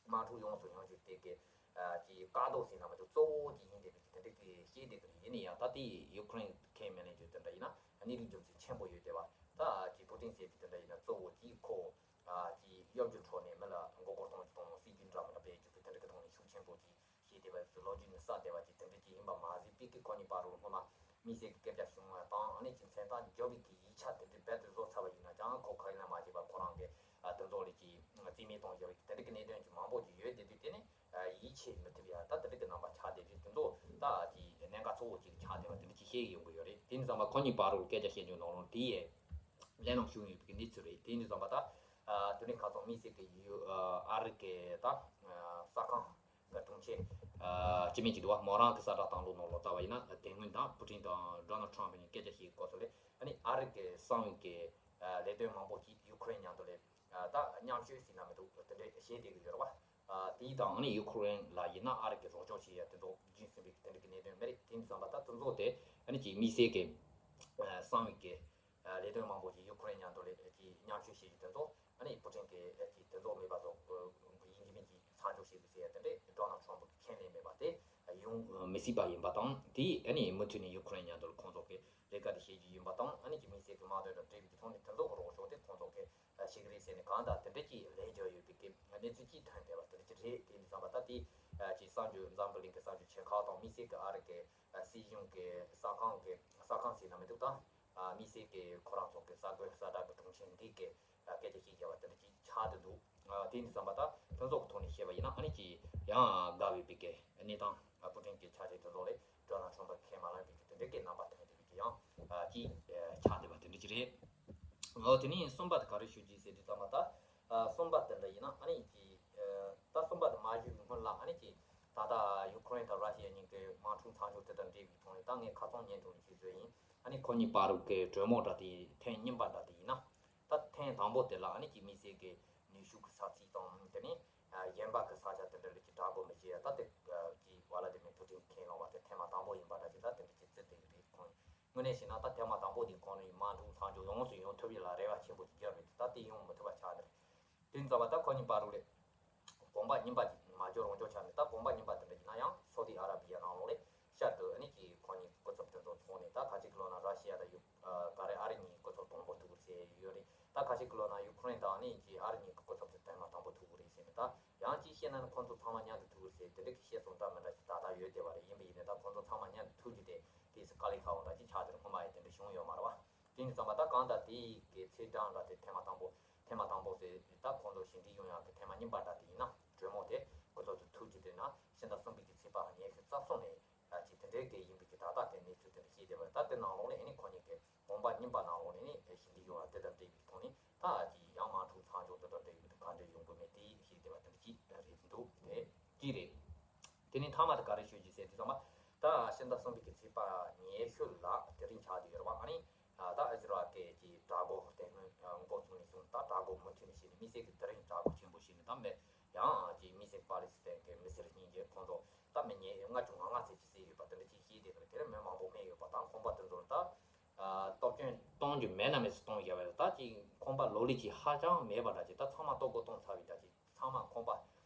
དམག་འཁྲུག་ཡོངས་སུ་ཡོང་རྒྱུ་དེ་གི་ཨ་ཅིག་བཀག་རྡོ་ཟེར་ན་མི་འདུག། གཙོ་བོ་ཅིག་ཡིན་བསྡད་པའི་དེ་འདྲ་གི་བཤད་བསྡད་ཀྱི་རེད། ཡིན་ན་ཡང་ད་དེ་ཡུ་ཁུ་རེན་ཁས་མི་ལེན་རྒྱུ་དེ་འདྲ་ཡིན་ན། ཨ་ནི་རིགས་རྒྱུ་མཚན་ཆེན་པོ་ཡོད་བསྡད་པ། ད་ཅིག་ཕུ་ཊིན་ཟེར་བའི་དེ་འདྲ་ཡིན་ན། གཙོ་བོ་ཅིག་ཁོ་ཨ་ཅིག་གཡོ་སྒྱུ་འཕྲོག་ནས་མི་ལ་མགོ་སྐོར་གཏོང་རྒྱུ་དང་། སྲིད་ཇུས་འདྲ་མི་འདྲ་སྤེལ་རྒྱུ་གི་དེ་འདྲ་གི་ཐོག་ནས་ཤུགས་ཆེན་པོ་ཅིག་བྱས་བསྡད་པ་ཚོ། ལོ་རྒྱུས་ནས་བསགས་བསྡད་པ་ཅིག་དེ་འདྲ་ཅིག་ཡིན་པ་མ་ཟད། པའི་གི་ཁོ་གཉིས་བར་དུ་སྔོན་མ་དམིགས་བསལ་གྱི་སྐད་ཆ་བྱུང་བ་དང་། ཨ་ནི་ཅིག་མཚན་རྟགས་འཇོག་པའི་གི་ཡིག་ཆ་དེ་འདྲ་རྦད་དེ་བཟོ་ཚར་བ་ཡིན་ན་ཡང་། ཁོ་ཁས་ལེན་མ་བྱས་པར་ཁོ་རང་གིས་ཨ་དེ་ཚོ་ལ་ཅིག་རྩིས་མེད་གཏོང་བཞག་པའི་དེ་འདྲ་གི་གནད་དོན་ཅིག་མང་པོ་ཅིག་ཡོད་བསྡད་དུས། དེ་ནི་ཨ་ཡིད་ཆེས་མི་ཐུབ་ཡ་ད་དེ་འདྲ་གི་རྣམ་པ་ཆགས་བསྡད་དུས། དེ་ཚོ་ད་ཅིག་གནད་འགག་གཙོ་བོ་ཅིག་ཆགས་བསྡད་པ་དེ་འདྲ་ཅིག་བཤད་ཀྱི་ཡོང་གི་ཡོད་རེད། དེ་ནི་ཙམ་པ་ཁོ་གཉིས་བར་དུ་སྐད་ཆ་བཤད་རྒྱུ་ནང་ལོགས་དེ་ཡས་ལན་ནང་ཞུགས་ཡོད་པའི་གནས་ཚུལ་རེད། དེ་ནི་ཙམ་པ་ད་ཨ་དེ་རིང་ཁ་སང་དམིགས་བསལ་གྱི་ཡུ་ཨ་རི་གི་ད་ཨ་གསར་ཁང་གི་དྲུང་ཆེ་ཨ་སྤྱི་མི་ཅིག་འདུག་པ། མོ་རང་གི་གསལ་བསྒྲགས་བཏང་ལུགས་ནང་ལོགས་ལྟ་བ་ཡིན་ན། དེ་སྔོན་ད་ཕུ་ཊིན་དང་ཌོ་ནལ་ཊམ་ཕ་གཉིས་སྐད་ཆ་བཤད་སྐབས་སུ་ལ། ཨ་ནི་ཨ་རི་གི་གསང་བའི་གི་ཨ་ལས་དོན་མང་པོ་ཅིག་ཡུ་ཁུ་རེན་མཉམ་དུ་ལ་ཨ་ད་མཉམ་སྤྱོད་ཟེར་ན་མི་འདུག། དེ་འདྲ་བཤད་བསྡད་ཀྱི་ཡོད་རེད་པ། ཨ་དེ་དང་། ཨ་ནི་ཡུ་ཁུ་རེན་ལ་ཡིན་ན་ཨ་རི་གི་རོགས་སྐྱོར་བྱེད་ཡ་དེ་ཚོ་རྒྱུན་སྲིང་བའི་དེ་འདྲ་གི་གནད་དོན་མ་རེད། དེ་ཙམ་པ་ད་དེ་ཚོ་དེ་ཨ་ནི་ཅིག་དམིགས་བསལ་གྱི་ཨ་གསང་བའི་གི་ཨ་ལས་དོན་མང་པོ་ཅིག་ཡུ་ཁུ་རེན་མཉམ་དུ་ལ་ཅིག་མཉམ་སྤྱོད་བྱེད་རྒྱུ་དེ་ཚོ། ཨ་ནི་ཕུ་ཊིན་གྱིས་ཨ་ཅིག་དེ་ཚོ་མེད་པ་བཟོ་ཡིན་གཅིག་མིན་གཅིག་མཚམས་འཇོག་བྱེད་དགོས་ཟེར་ཡ་དེ་འདྲ་ཌོ་ནལ་ཊམ་ཕ་གིས་ཁས་ལེན་མེད་པ་དེ་ཡོང་མི་སྲིད་པ་ཡིན་པ་དང་། དེ་ཨ་ནི་མུ་མཐུད་ནས་ཡུ་ཁུ་རེན་མཉམ་དུ་ལ་ཁོང་ཚོ་གིས་ལས་ཀ་དེ་བྱེད་རྒྱུ་ཡིན་པ་དང་། ཨ་ནི་ཅིག་དམིགས་བསལ་གྱི་དམག་དོན་དང་འབྲེལ་བའི་གི་ཐོག་ནས་དེ་ཚོ་གི་རོགས་སྐྱོར་དེ་ཁོང་ཚོ་གིས་ཨ་བྱེད་ཀྱི་རེད་ཟེར་ནས། གང་ལྟར་དེ་འདྲ་ཅིག་ལན་རྒྱག་ཡོད་པའི་གི་གནས་ཚུལ་ཅིག་ཐོན་བསྡད་པ་དེ་འདྲ་ཅིག་རེད། དེ་ནི་ཙམ་པ་ད་དེ་ཨ་ཅིག་གསར་འགྱུར། འཛམ་བུ་གླིང་གི་གསར་འགྱུར་ཆེ་ཁག་དང་། དམིགས་བསལ་གྱི་ཨ་རི་གི་ཨ་སྲིད་གཞུང་གི་གསར་ཁང་གི་གསར་ཁང་ཟེར་ན་མི་འདུག། ད་ཨ་དམིགས་བསལ་གྱི་ཁོ་རང་ཚོ་གི་གསར་འགོད་གསལ་བསྒྲགས་ཀྱི་དྲུང་ཆེ་འདི་གིས་ཨ་སྐད་ཆ་ཞིག་བརྒྱབ་པ་དེ་འདྲ་ཅིག་ཆགས་བསྡད་འདུག། ཨ་དེ་ནི་ཙམ་པ་ད་དེ་ཚོ་གི་ཐོག་ནས་བཤད་པ་ཡིན་ན། ཨ་ནི་ཅིག་ཡང་དགའ་འོས་པའི་གི་གནས་སྟངས། ཨ་ཕུ་ཊིན་གྱི་ཆ་རྐྱེན་དེ་ཚོ་ལས་ཌོ་ནལ་ཊམ་ཕ་ཁས་མ་བླངས་པའི་གི་དེ་འདྲ་གི་རྣམ་པ་ཐོན་བསྡད་པའི་གི་ཡང་ཨ་ཅིག་ཨ་ཆགས་བསྡད་པ་དེ་འདྲ་ཅིག་རེད། འོ་དེ་ནས་གསུམ་པ་དེ་ག་རེ་ཞུ་རྒྱུ་ཟེར་དུས་ཙམ་པ། ད་ཨ་གསུམ་པ་དེ་འདྲ་ཡིན་ན། ཨ་ནི་ཅིག་ཨ་ད་གསུམ་པ་དེ་མ་ཞུས་པའི་སྔོན་ལ། ཨ་ནི་ཅིག་ད་ལྟ་ཡུ་ཁུ་རེན་དང་ར་ཤི་ཡ་གཉིས་ཀྱི་དམག་འཁྲུག་མཚམས་འཇོག་དེ་དང་འབྲེལ་བའི་ཐོག་ནས། ད་ངས་ཁ་སང་བརྙན་ཐུང་ཞིག་བཟོས་ཡིན། ཨ་ནི་ཁོ་གཉིས་བར་གྱི་གྲོས་མོལ་འདྲ་དེ་ཐེངས་གཉིས་པ་འདྲ་དེ་ཡིན་ན། ད་ཐེངས་དང་པོ་དེ་ལ་ཨ་ནི་ཀྱི་དམིགས་བསལ་གྱི་ནུས་ཤུགས་ཀྱི་ས་ཚིགས་དང་དེ་ནས་གཞན་པ་གི་ས་ཆ་དེ་འདྲ་ལ་ཀྱི་དྲག་རྒོལ་མི་བྱེད་ཡ། ད་དེ་ཀྱི་ཝ་ལ་དི་མིར་པུ་ཏིན་ཁས་བླངས་པ་དེ་ཐེངས་མ་དང་པོ་ཡིན་པ་འདྲ་ཞིག་ད་དེ་འདྲ་ཅིག་བརྩི་བསྡད་ཀྱི་རེད། ཁོང་དངོས་གནས་བྱས་ན་ད་ཐེངས་མ་དང་པོ་དེ་ཁོང་ནི་དམག་འཁྲུག་མཚམས་འཇོག་ཡོངས་སུ་ཡོང་ཐུབ་ཡ་ལ་རེ་བ་ཆེན་པོ་ཅིག་བརྒྱབ་རེད། ད་དེ་ཡོང་མི་ཐུབ་པ་ཆགས་ནས། དེ་ཙམ་པ་ད་ཁོ་གཉིས་བར་ལ་གོམ་པ་རྙིང་པ་ཅིག་མ་འཇོག་རང་འཇོག་ཆགས་ནས། ད་གོམ་པ་རྙིང་པ་དེ་འདྲ་ཡིན་ན་ཡང་སོ་ཏི་ཨ་ར་བི་ཡ་ནང་ལོགས་ལ་ཤར་དུ་ཨ་ནི་ཀྱི་ཁོ་གཉིས་སྐུ་ཚབ་དེ་ཚོ་ཚོགས་ནས། ད་ཁ་ཅིག་གི་ལོ་ན་ར་ཤི་ཡ་དང་ཡུ་ཨ་ག་རེ་ཨ་རི་གཉིས་སྐུ་ཚབ་དང་པོ་ཐུག་གི་རེད་ཟེར་ཡོད་རེད། ད་ཁ་ཅིག་གི་ལོ་ན་ཡུ་ཁུ་རེན་དང་ཨ་ནི་ཀྱི་ཨ་རི་གཉིས་ཀྱི་སྐུ་ཚབ་དེ་ཐེངས་མ་དང་པོ་ཐུག་གི་རེད་ཟེར་ནས། ད་ཡང་ཅིག་བཤད་ན་ནི་ཁོང་ཚོ་ཚང་མ་མཉམ་དུ་ཐུག་གི་རེད་ཟེར་དེ་འདྲ་གི་བཤད་སྲོལ་ད་མི་འདྲ་ཞིག་ད་ལྟ་ཡོད་བསྡད་པ་རེད། ཡིན་པ་ཡིན་ནའི་ད་ཁོང་ཚོ་ཚང་མ་མཉམ་དུ་ཐུག་རྒྱུ་དེ་དེ་སུ་དཀའ་ལས་ཁག་པོ་འདྲ་ཅིག་ཆགས་བསྡད་རེད། སྔོན་མ་ཡི་དེ་འདྲ་བྱུང་ཡོད་མ་རེད་བ། དེ་ཡིན་ཙང་མ་ད་གང་ལྟར་དེ་ཡི་གི་ཚེས་གྲངས་འདྲ་དེ་ཐེངས་མ་དང་པོ་ཐེངས་མ་དང་པོ་ཟེར་ད་ཁོང་ཚོ་ཞི་འགྲིག་ཡོང་ཡག་གི་ཐེངས་མ་གཉིས་པ་འདྲ་དེ་ཡིན་ན། གྲོས་མོལ་དེ་སྐུ་ཚབ་ཏུ་ཐུག་རྒྱུ་དེ་ན་ཕྱི་ཟླ་གསུམ་པའི་གི་ཚེས་པ་ཉི་ཤུ་རྩ་གསུམ་ནས་ཅིག་དེ་འདྲའི་གི་ཡིན་པའི་གི་ད་ལྟ་དེ་གནས་ཚུལ་དེ་འདྲ་ཤེས་བསྡད་པ་རེད། ད་དེ་ནང་ལོགས་ནས་ཨ་ནི་ཁོ་གཉིས་ཀྱི་གོམ་པ་རྙིང་པ་ནང་ལོགས་ནས་ནི་ཞི་འགྲིག་ཡོང་ཡག་དེ་དང་འབྲེལ་བའི་ཐོག་ནས་ད་ཅིག་ཡང་དམག་འཁྲུག་མཚམས་འཇོག་དེ་དང་འབྲེལ་བའི་གི་ག་འདྲ་ཡོང་གི་མེད་དེ་ཤེས་བསྡད་པ་དེ་འདྲ་ཅིག་རེད་འདུག་དེ་གཅིག་རེད། དེ་ནས་མཐའ་མ་དེ་ག་རེ་ཤོད་ཀྱི་ཟེར་དུས་ཙམ་པ། ད་ཕྱི་ཟླ་གསུམ་པའི་གི་ཚེས་པ་ཉི་ཤུ་ལ་དེ་རིང་ཆགས་བསྡད་ཡོད་རེད་བ། ཨ་ནི་ད་ཨི་ཟི་རལ་གྱི་དགྲ་འགོག་དེ་སྔོན་འགོ་བཙུགས་ནས་བཟུང་ད་དགྲ་འགོག་མུ་མཐུད་ནས་བྱས་ནས། དམིགས་བསལ་གྱི་དེ་རིང་དགྲ་འགོག་ཆེན་པོ་བྱས་ནས་ད་མི་ཡང་ཅིག་དམིགས་བསལ་པ་ལི་སི་ཐན་གྱི་མི་སེར་གཉིས་ཀྱིས་ཁོང་ཚོ་ད་མི་ཉེ་ལྔ་བཅུ་ང་ལྔ་ཙམ་ཅིག་བསད་ཡོད་པ་དེ་འདྲ་ཅིག་ཤེས་བསྡད་ཀྱི་རེད། དེ་རིང་མི་མང་པོ་རྨས་ཡོད་པ་དང་། ཁང་པ་དེ་ཚོར་ད་ཨ་གཏོར་སྐྱོན་གཏོང་རྒྱུ་མེད་ན་མེད་སུ་གཏོང་བཞག་པ་རེད། ད་ཅིག་ཁང་པ་ལོ་ལེགས་ཅིག་ཧ་ཅང་མེད་པ་འདྲ་ཅིག་ད་ཚང་མ་གཏོར་རྒོལ་གཏོང་ཚར་བའི་འདྲ་ཅིག་ཚང་མ་ཁང་པ་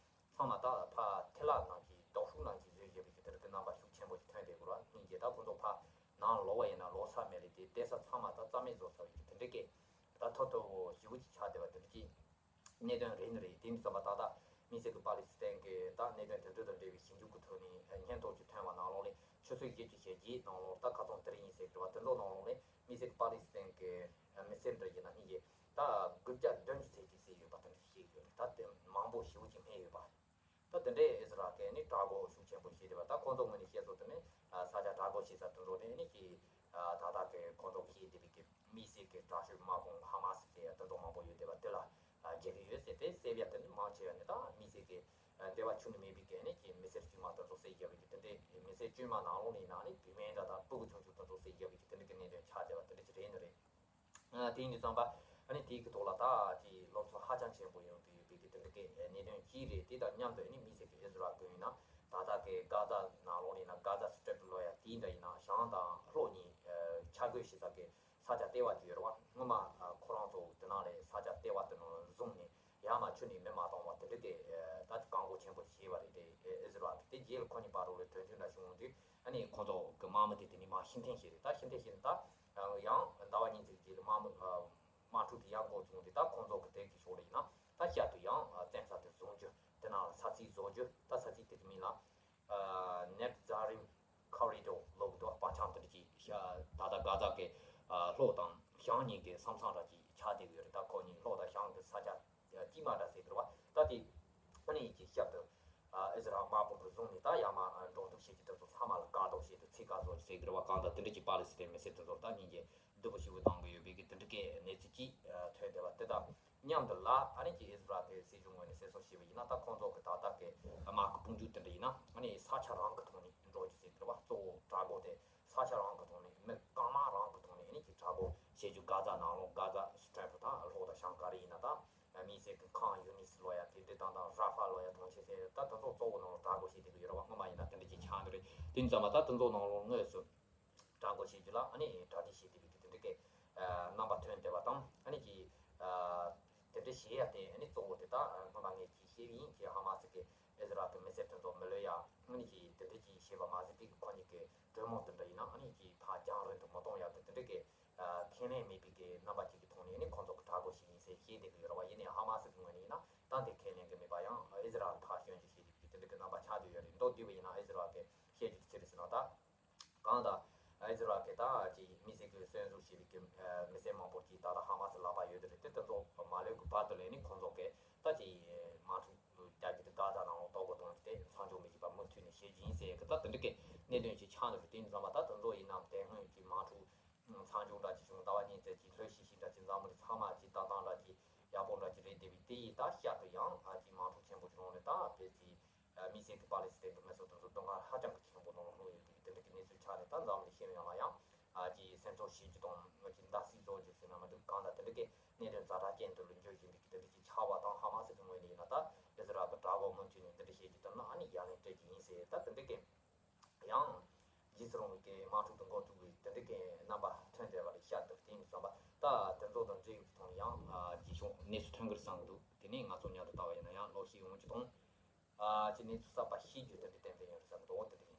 ཚང་མ་ད་ཕར་ཐལ་བ་ནང་གི་རྡོ་ཧྲུག་ནང་གི་བཟོས་བཞག་པའི་གི་དེ་འདྲ་གི་རྣམ་པ་ཤུགས་ཆེན་པོ་ཞིག་ཐོན་བསྡད་ཀྱི་རེད་བ། སྙིང་རྗེ། ད་ཁོ་ཚོ་ཕར་ནང་ལོག་པ་ཡིན་ན་ལོག་ས་མེད་རེད། དེ་བསྡད་ས་ཚང་མ་ད་རྩ་མེད་བཟོ་ཚར་བའི་གི་དེ་འདྲ་གི་ད་ཐོ་ཐོ་བོ་ཞེ་པོ་ཅིག་ཆགས་བསྡད་པ་དེ་འདྲ་གི་གནད་དོན་རེད་ནི་རེད། དེ་འདྲ་ཙམ་པ་ད་ལྟ་དམིགས་བསལ་གྱི་པ་ལི་སི་ཐན་གྱི་ད་གནད་དོན་དེ་འདྲ་དང་འབྲེལ་བའི་ཞིབ་འཇུག་གི་ཐོག་ནས་སྙན་ཐོ་ཅིག་ཐོན་པ་ནང་ལོགས་ནས་ཆུ་ཚོད་བཞི་བཅུ་ཞེ་བརྒྱད་ནང་ལོགས་ད་ཁ་སང་དེ་རིང་ཡིན་ཟེར་གྱི་རེད་བ། དེ་ཚོ་ནང་ལོགས་ནས་དམིགས་བསལ་གྱི་པ་ལི་སི་ཐན་གྱི་མི་སེར་འདྲ་ཡིན་ན་ནི་ཡེ་ད་དགུ་བརྒྱ་བདུན་ཅུ་ཙམ་ཅིག་བསད་ཡོད་པ་དེ་འདྲ་ཞིག་ཡོད་རེད། ད་དེ་མང་པོ་ཞེ་པོ་ཅིག་རྨས་ཡོད་པ། ད་དེ་འདྲའི་ཨི་ཟི་རལ་གྱི་ནི་དྲག་རྒོལ་ཤུགས་ཆེན་པོ་བྱས་བསྡད་པ། ད་ཁོང་ཚོ་ངོས་ནས་བཤད་སྲོལ་དེ་ནི་ས་ཆ་དྲག་རྒོལ་བྱེད་ས་དེ་ཚོ་དེ་ནི་ཀྱི་ད་ལྟ་གི་ཁོང་ཚོ་བཤད་བསྡད་པའི་གི་དམིགས་བསལ་གྱི་དྲག་ཤོས་དམག་དཔུང་ཧ་མ་སི་ཟེར་ཡ་དེ་ཚོ་མང་པོ་ཡོད་བསྡད་པ་དེ་ལ་རྒྱལ་གྱི་ཡོད་ཟེར་ཏེ་བསད་ཡ་དེ་ནི་མང་ཆེ་བ་ནི་ད་དམིགས་བསལ་གྱི་འབྲེལ་བ་ཁྱོན་ནས་མེད་པའི་གི་ནི་ཀྱི་མི་སེར་དཀྱུས་མ་དེ་ཚོ་བསད་བཞག་པའི་གི་དེ་འདྲའི་མི་སེར་དཀྱུས་མ་ནང་ལོགས་ནས་ཡིན་ན་ནི་བུད་མེད་འདྲ་དང་ཕྲུ་གུ་ཆུང་ཆུང་དེ་ཚོ་བསད་བཞག་པའི་གི་དེ་འདྲ་གི་གནད་དོན་ཆགས་བསྡད་པ་དེ་འདྲ་ཅིག་རེད་ནི་རེད། ཨ་དེ་ཡིན་དུས་ཙམ་པ་ཨ་ནི་དེའི་གི་ཐོག་ལ་ད་ཅིག་སློབ་ཚན་ཧ་ཅང་ཆེན་པོ་ཡོང་གི་ཡོད་པའི་གི་དེ་འདྲ་གི་གནད་དོན་གཅིག་རེད། དེ་དང་མཉམ་དུ་ཨ་ནི་དམིགས་བསལ་གྱི་ཨི་ཟི་རལ་གྱི་ཡིན་ན་ད་ལྟ་གི་གྷ་ཛ་ནང་ལོགས་ནས་ན་གྷ་ཛ་སི་ཏྲིབ་ལོ་ཡ་དེའི་འདྲ་ཡིན་ན་བྱང་དང་ལྷོ་གཉིས་ཆ་བགོས་བྱེད་ས་གི་ས་ཆ་ལྟེ་བ་དེ་ཡོད་རེད་བ། སྔོན་མ་ཁོ་རང་ཚོ་དེ་ནང་ལ་ས་ཆ་ལྟེ་བ་དེ་ནང་ལ་བཟུང་ནས་ཡར་མར་ཁྱོན་ནས་མི་མ་གཏོང་བ་དེ་འདྲ་གི་ད་བཀག་འགོག་ཆེན་པོ་བྱས་པ་རེད། དེ་ཨི་ཟི་རལ་གི་དེ་རྗེས་ལ་ཁོ་གཉིས་བར་དུ་ལ་དོན་རྐྱེན་འདྲ་བྱུང་དུས་ཨ་ནི་ཁོ་ཚོ་གི་དམག་མི་དེ་དེ་ནས་མར་ཕྱིར་འཐེན་བྱས་རེད། ད་ཕྱིར་འཐེན་བྱས་ནས་ད། ཡང་ཟླ་བ་གཉིས་ཙམ་གྱི་རྗེས་ལ་དམག་མི་དམག་འཁྲུག་དེ་ཡང་འགོ་བཙུགས་ཏེ། ད་ཁོང་ཚོ་གི་དེ་གི་ཕྱོགས་ལ་ཡིན་ན་ད་ཤར་དུ་ཡང་བཙན་ས་དེ་བཟོ་རྒྱུ། དེ་ནང་ལ་ས་ཚིགས་བཟོ་རྒྱུ། ད་ས་ཚིགས་དེ་གི་མིང་ལ་ནེབ་ཛ་རིམ་ཁོ་རི་ཌོར་ལབ་འདུག་བ། བར་ཁྱམས་དེ་འདྲ་ཅིག་ཤ་ད་ལྟ་གྷ་ཛ་གི་ལྷོ་དང་བྱང་གཉིས་ཀྱི་ས་མཚམས་འདྲ་ཅིག་ཆགས་བསྡད་ཡོད་རེད། ད་ཁོ་གཉིས་ལྷོ་དང་བྱང་གི་ས་ཆ་དཀྱིལ་མ་འདྲ་ཟེར་གི་རེད་བ། ད་དེ་ཨ་ནི་ཡིན་གྱི་ཤར་དུ་ཨི་ཟི་རལ་དམག་དཔུང་གིས་བཟུང་ནས་ད་ཡར་མར་འགྲོ་འདུག་བྱེད་ཀྱི་དེ་ཚོ་ཚང་མ་ལ་བཀག་སྡོམ་བྱེད་དུ་ཚིག་བཀག་བཟོ་ཟེར་གི་རེད་བ། གང་ལྟར་དེ་འདྲ་གྱི་པ་ལི་སི་ཐན་མི་སེར་དེ་ཚོར་ད་སྙིང་རྗེ་སྡུག་པོ་ཞེ་པོ་གཏོང་གི་ཡོད་པའི་གི་དེ་འདྲ་གི་གནས་ཚུལ་ཅིག་ཐོན་བསྡད་པ། དེ་དང་མཉམ་དུ་ལ་ཨ་ནི་ཀྱི་ཨི་ཟི་རལ་གྱི་སྲིད་གཞུང་ངོས་ནས་གསལ་བསྒྲགས་བྱས་པ་ཡིན་ན། ད་ཁོང་ཚོ་གི་ད་ལྟ་གི་དམག་གི་དཔུང་འཇུག་དེ་འདྲ་ཡིན་ན་ཨ་ནི་ས་ཆ་རང་གི་ཐོག་ནས་འགྲོ་རྒྱུ་ཟེར་གི་རེད་བ། གཙོ་བོ་དྲག་རྒོལ་དེ་ས་ཆ་རང་གི་ཐོག་ནས་མི་རྐང་དམག་རང་གི་ཐོག་ནས་ཨ་ནི་ཀྱི་དྲག་རྒོལ་བྱེད་རྒྱུ། གྷ་ཛ་ནང་ལོགས་གྷ་ཛ་སི་ཊྲིབ་དང་ལྷོ་དང་བྱང་ག་རེ་ཡིན་ན། ད་དམིགས་བསལ་གྱི་ཁང་ཡུ་ནིས་ལོ་ཡ་དེ་འདྲ་དང་དང་ར་ཧྥ་ལོ་ཡ་དང་ཆེ་ཚེ་ད་དེ་ཚོ་གཙོ་བོ་ནང་ལ་དྲག་རྒོལ་བྱེད་བསྡད་ཀྱི་ཡོད་རེད་བ། སྔོན་མ་ཡིན་ན་དེ་འདྲ་ཅིག་ཆགས་འདུག་རེད། དེ་ཙམ་པ་ད་དེ་ཚོ་ནང་ལོགས་དངོས་སུ་དྲག་རྒོལ་བྱེད་རྒྱུ་ལ་ཨ་ནི་གྲ་སྒྲིག་བྱེད་བསྡད་པའི་གི་དེ་འདྲ་གི་རྣམ་པ་ཐོན་བསྡད་པ་དང་། ཨ་ནི་ཀྱི་དེ་འདྲ་བྱེད་ཡ་དེ་ཨ་ནི་གཙོ་བོ་དེ་ད་སྔོན་མ་ངས་ཀྱིས་བཤད་པ་ཡིན་གྱི། ཧ་མ་སི་གི་ཨི་ཟི་རལ་གི་མི་སེར་དེ་ཚོ་མི་ལུས་ཡ་ཨ་ནི་ཀྱི་དེ་འདྲ་ཅིག་བྱེད་པ་མ་ཟད་པའི་གི་ཁོ་གཉིས་ཀྱི་གྲོས་མོལ་དེ་འདྲ་ཡིན་ན་ཨ་ནི་ཀྱི་ཕར་རྒྱང་རིང་དུ་མི་གཏོང་ཡ་དེ་དེ་འདྲ་གི་ཁས་ལེན་མེད་པའི་གི་རྣམ་པ་ཅིག་གི་ཐོག་ནས་ནི་ཁོང་ཚོ་གི་དྲག་རྒོལ་བྱེད་ཡིན་ཟེར་བཤད་བསྡད་ཀྱི་ཡོད་རེད་བ། ཡིན་ནའི་ཧ་མ་སི་གི་ངོས་ནས་ཡིན་ན་ད་འདི་ཁས་ལེན་གྱི་མེད་པ། ཡང་ཨི་ཟི་རལ་ཕར་སྐྱོན་བརྗོད་བྱེད་བསྡད་པའི་གི་དེ་འདྲ་གི་རྣམ་པ་ཆགས་བསྡད་ཡོད་རེད། མདོར་བསྡུས་པ་ཡིན་ན་ཨི་ཟི་རལ་གི་བཤད་རྒྱུ་དེ་ཅི་རེད་ཟེར་ན། ད་གང་ལྟར་ཨི་ཟི་རལ་གི་ད་ཅིག་དམིགས་བསལ་གྱི་གསོན་བཟོ་བྱས་པའི་གི་མི་སེར་མང་པོ་ཅིག་ད་ལྟ་ཧ་མ་སི་ལག་པ་ཡོད་དེ་རེད། དེ་དེ་ཚོ་མ་ལོས་གི་བར་དུ་ལས་ནི་ཁོང་ཚོ་གི་ད་ཅིག་དམག་འཁྲུག་རྒྱག་རྒྱུ་དེ་གྷ་ཛ་ནང་ལོགས་གཏོར་རྒོལ་གཏོང་རྒྱུ་དེ་མཚམས་འཇོག་མི་བྱེད་པ་མུ་མཐུད་ནས་བྱེད་རྒྱུ་ཡིན་ཟེར་གི་ད་དེ་འདྲ་གི་གནད་དོན་ཅིག་ཆགས་འདུག་རེད། དེ་ཡིན་ཙང་མ་ད་དེ་ཚོ་ཡིན་ནམ་དེ་སྔོན་གྱི་དམག་འཁྲུག་མཚམས་འཇོག་འདྲ་ཅིག་བྱུང་། ཟླ་བ་གཉིས་ཙམ་ཅིག་ལྷོད་ཤིག་ཤིག་འདྲ་ཅིག་འཛམ་བུ་གླིང་ཚང་མ་ཅིག་ལྟ་སྟངས་འདྲ་ཅིག་ཡག་པོ་འདྲ་ཅིག་རེད་བསྡད་པའི་དེ་ཡིས་ད་ཤར་དུ་ཡང་ཨ་ཅིག་དམག་འཁྲུག་ཆེན་པོ་ཅིག་རང་རེད། ད་བོད་ཀྱི་དམིགས་བསལ་གྱི་པ་ལི་སི་ཐན་གྱི་མི་ཚོ་དེ་ཚོ་སྡུག་བསྔལ་ཧ་ཅང་གི་ཆེན་པོ་ནང་ལ་ལྷུང་ཡོད་པའི་དེ་འདྲ་གི་གནས་ཚུལ་ཆགས་ནས། ད་འཛམ་བུ་གླིང་ཤེས་ཡོན་ལ་ཡང་ ཨ་ཀྱི་སེམས་ཚོར་བྱེད་རྒྱུ་དང་ང་ཀྱི་མདའ་སིག་བཟོ་རྒྱུ་ཟེར་ན་མ་གཏོགས་གང་ལྟར་དེ་འདྲ་གི་གནད་དོན་ཛ་དྲག་ཅན་དུ་ལ་འགྱུར་བཞིན་པའི་དེ་འདྲ་གི་ཆགས་པ་དང་ཧ་མ་སི་གི་ངོས་ནས་ཡིན་ན་ད་ལི་ཟི་ར་བི་དྲག་གོ་མུ་མཐུད་ནས་འདི་འདྲ་བྱེད་རྒྱུ་དང་ན་ཨ་ནི་ཡ་ལན་སྤྲད་རྒྱུ་ཡིན་ཟེར། ད་དེ་འདྲ་གི་ཡང་རྗེས་སུ་རུང་བའི་གི་དམག་འཁྲུག་ཏུ་འགོ་བཙུགས་པའི་དེ་འདྲ་གི་རྣམ་པ་ཐོན་བསྡད་པ་ལ་ཤ་སྟག་དེ་ཡིན་བསམ་པ། ད་དེ་ཚོ་དང་འབྲེལ་བའི་ཐོག་ནས་ཡང་རྗེས་ཕྱོགས་གནས་ཚུལ་ཐོན་གི་རེད་བསམ་གི་འདུག་དེ་ནས་ང་ཚོ་མཉམ་དུ་ལྟ་བ་ཡིན་ན་ཡང་ལོ་ཤས་ཡོང་རྒྱུ་དང་། ཨ་ཅེ་གནས་ཚུལ་གསར་པ་ཤེས་རྒྱུ་དེ་འདྲ་ཏན་ཏན་ཡོད་རེད་བསམ་གི་འདུག་དེ་འདྲ།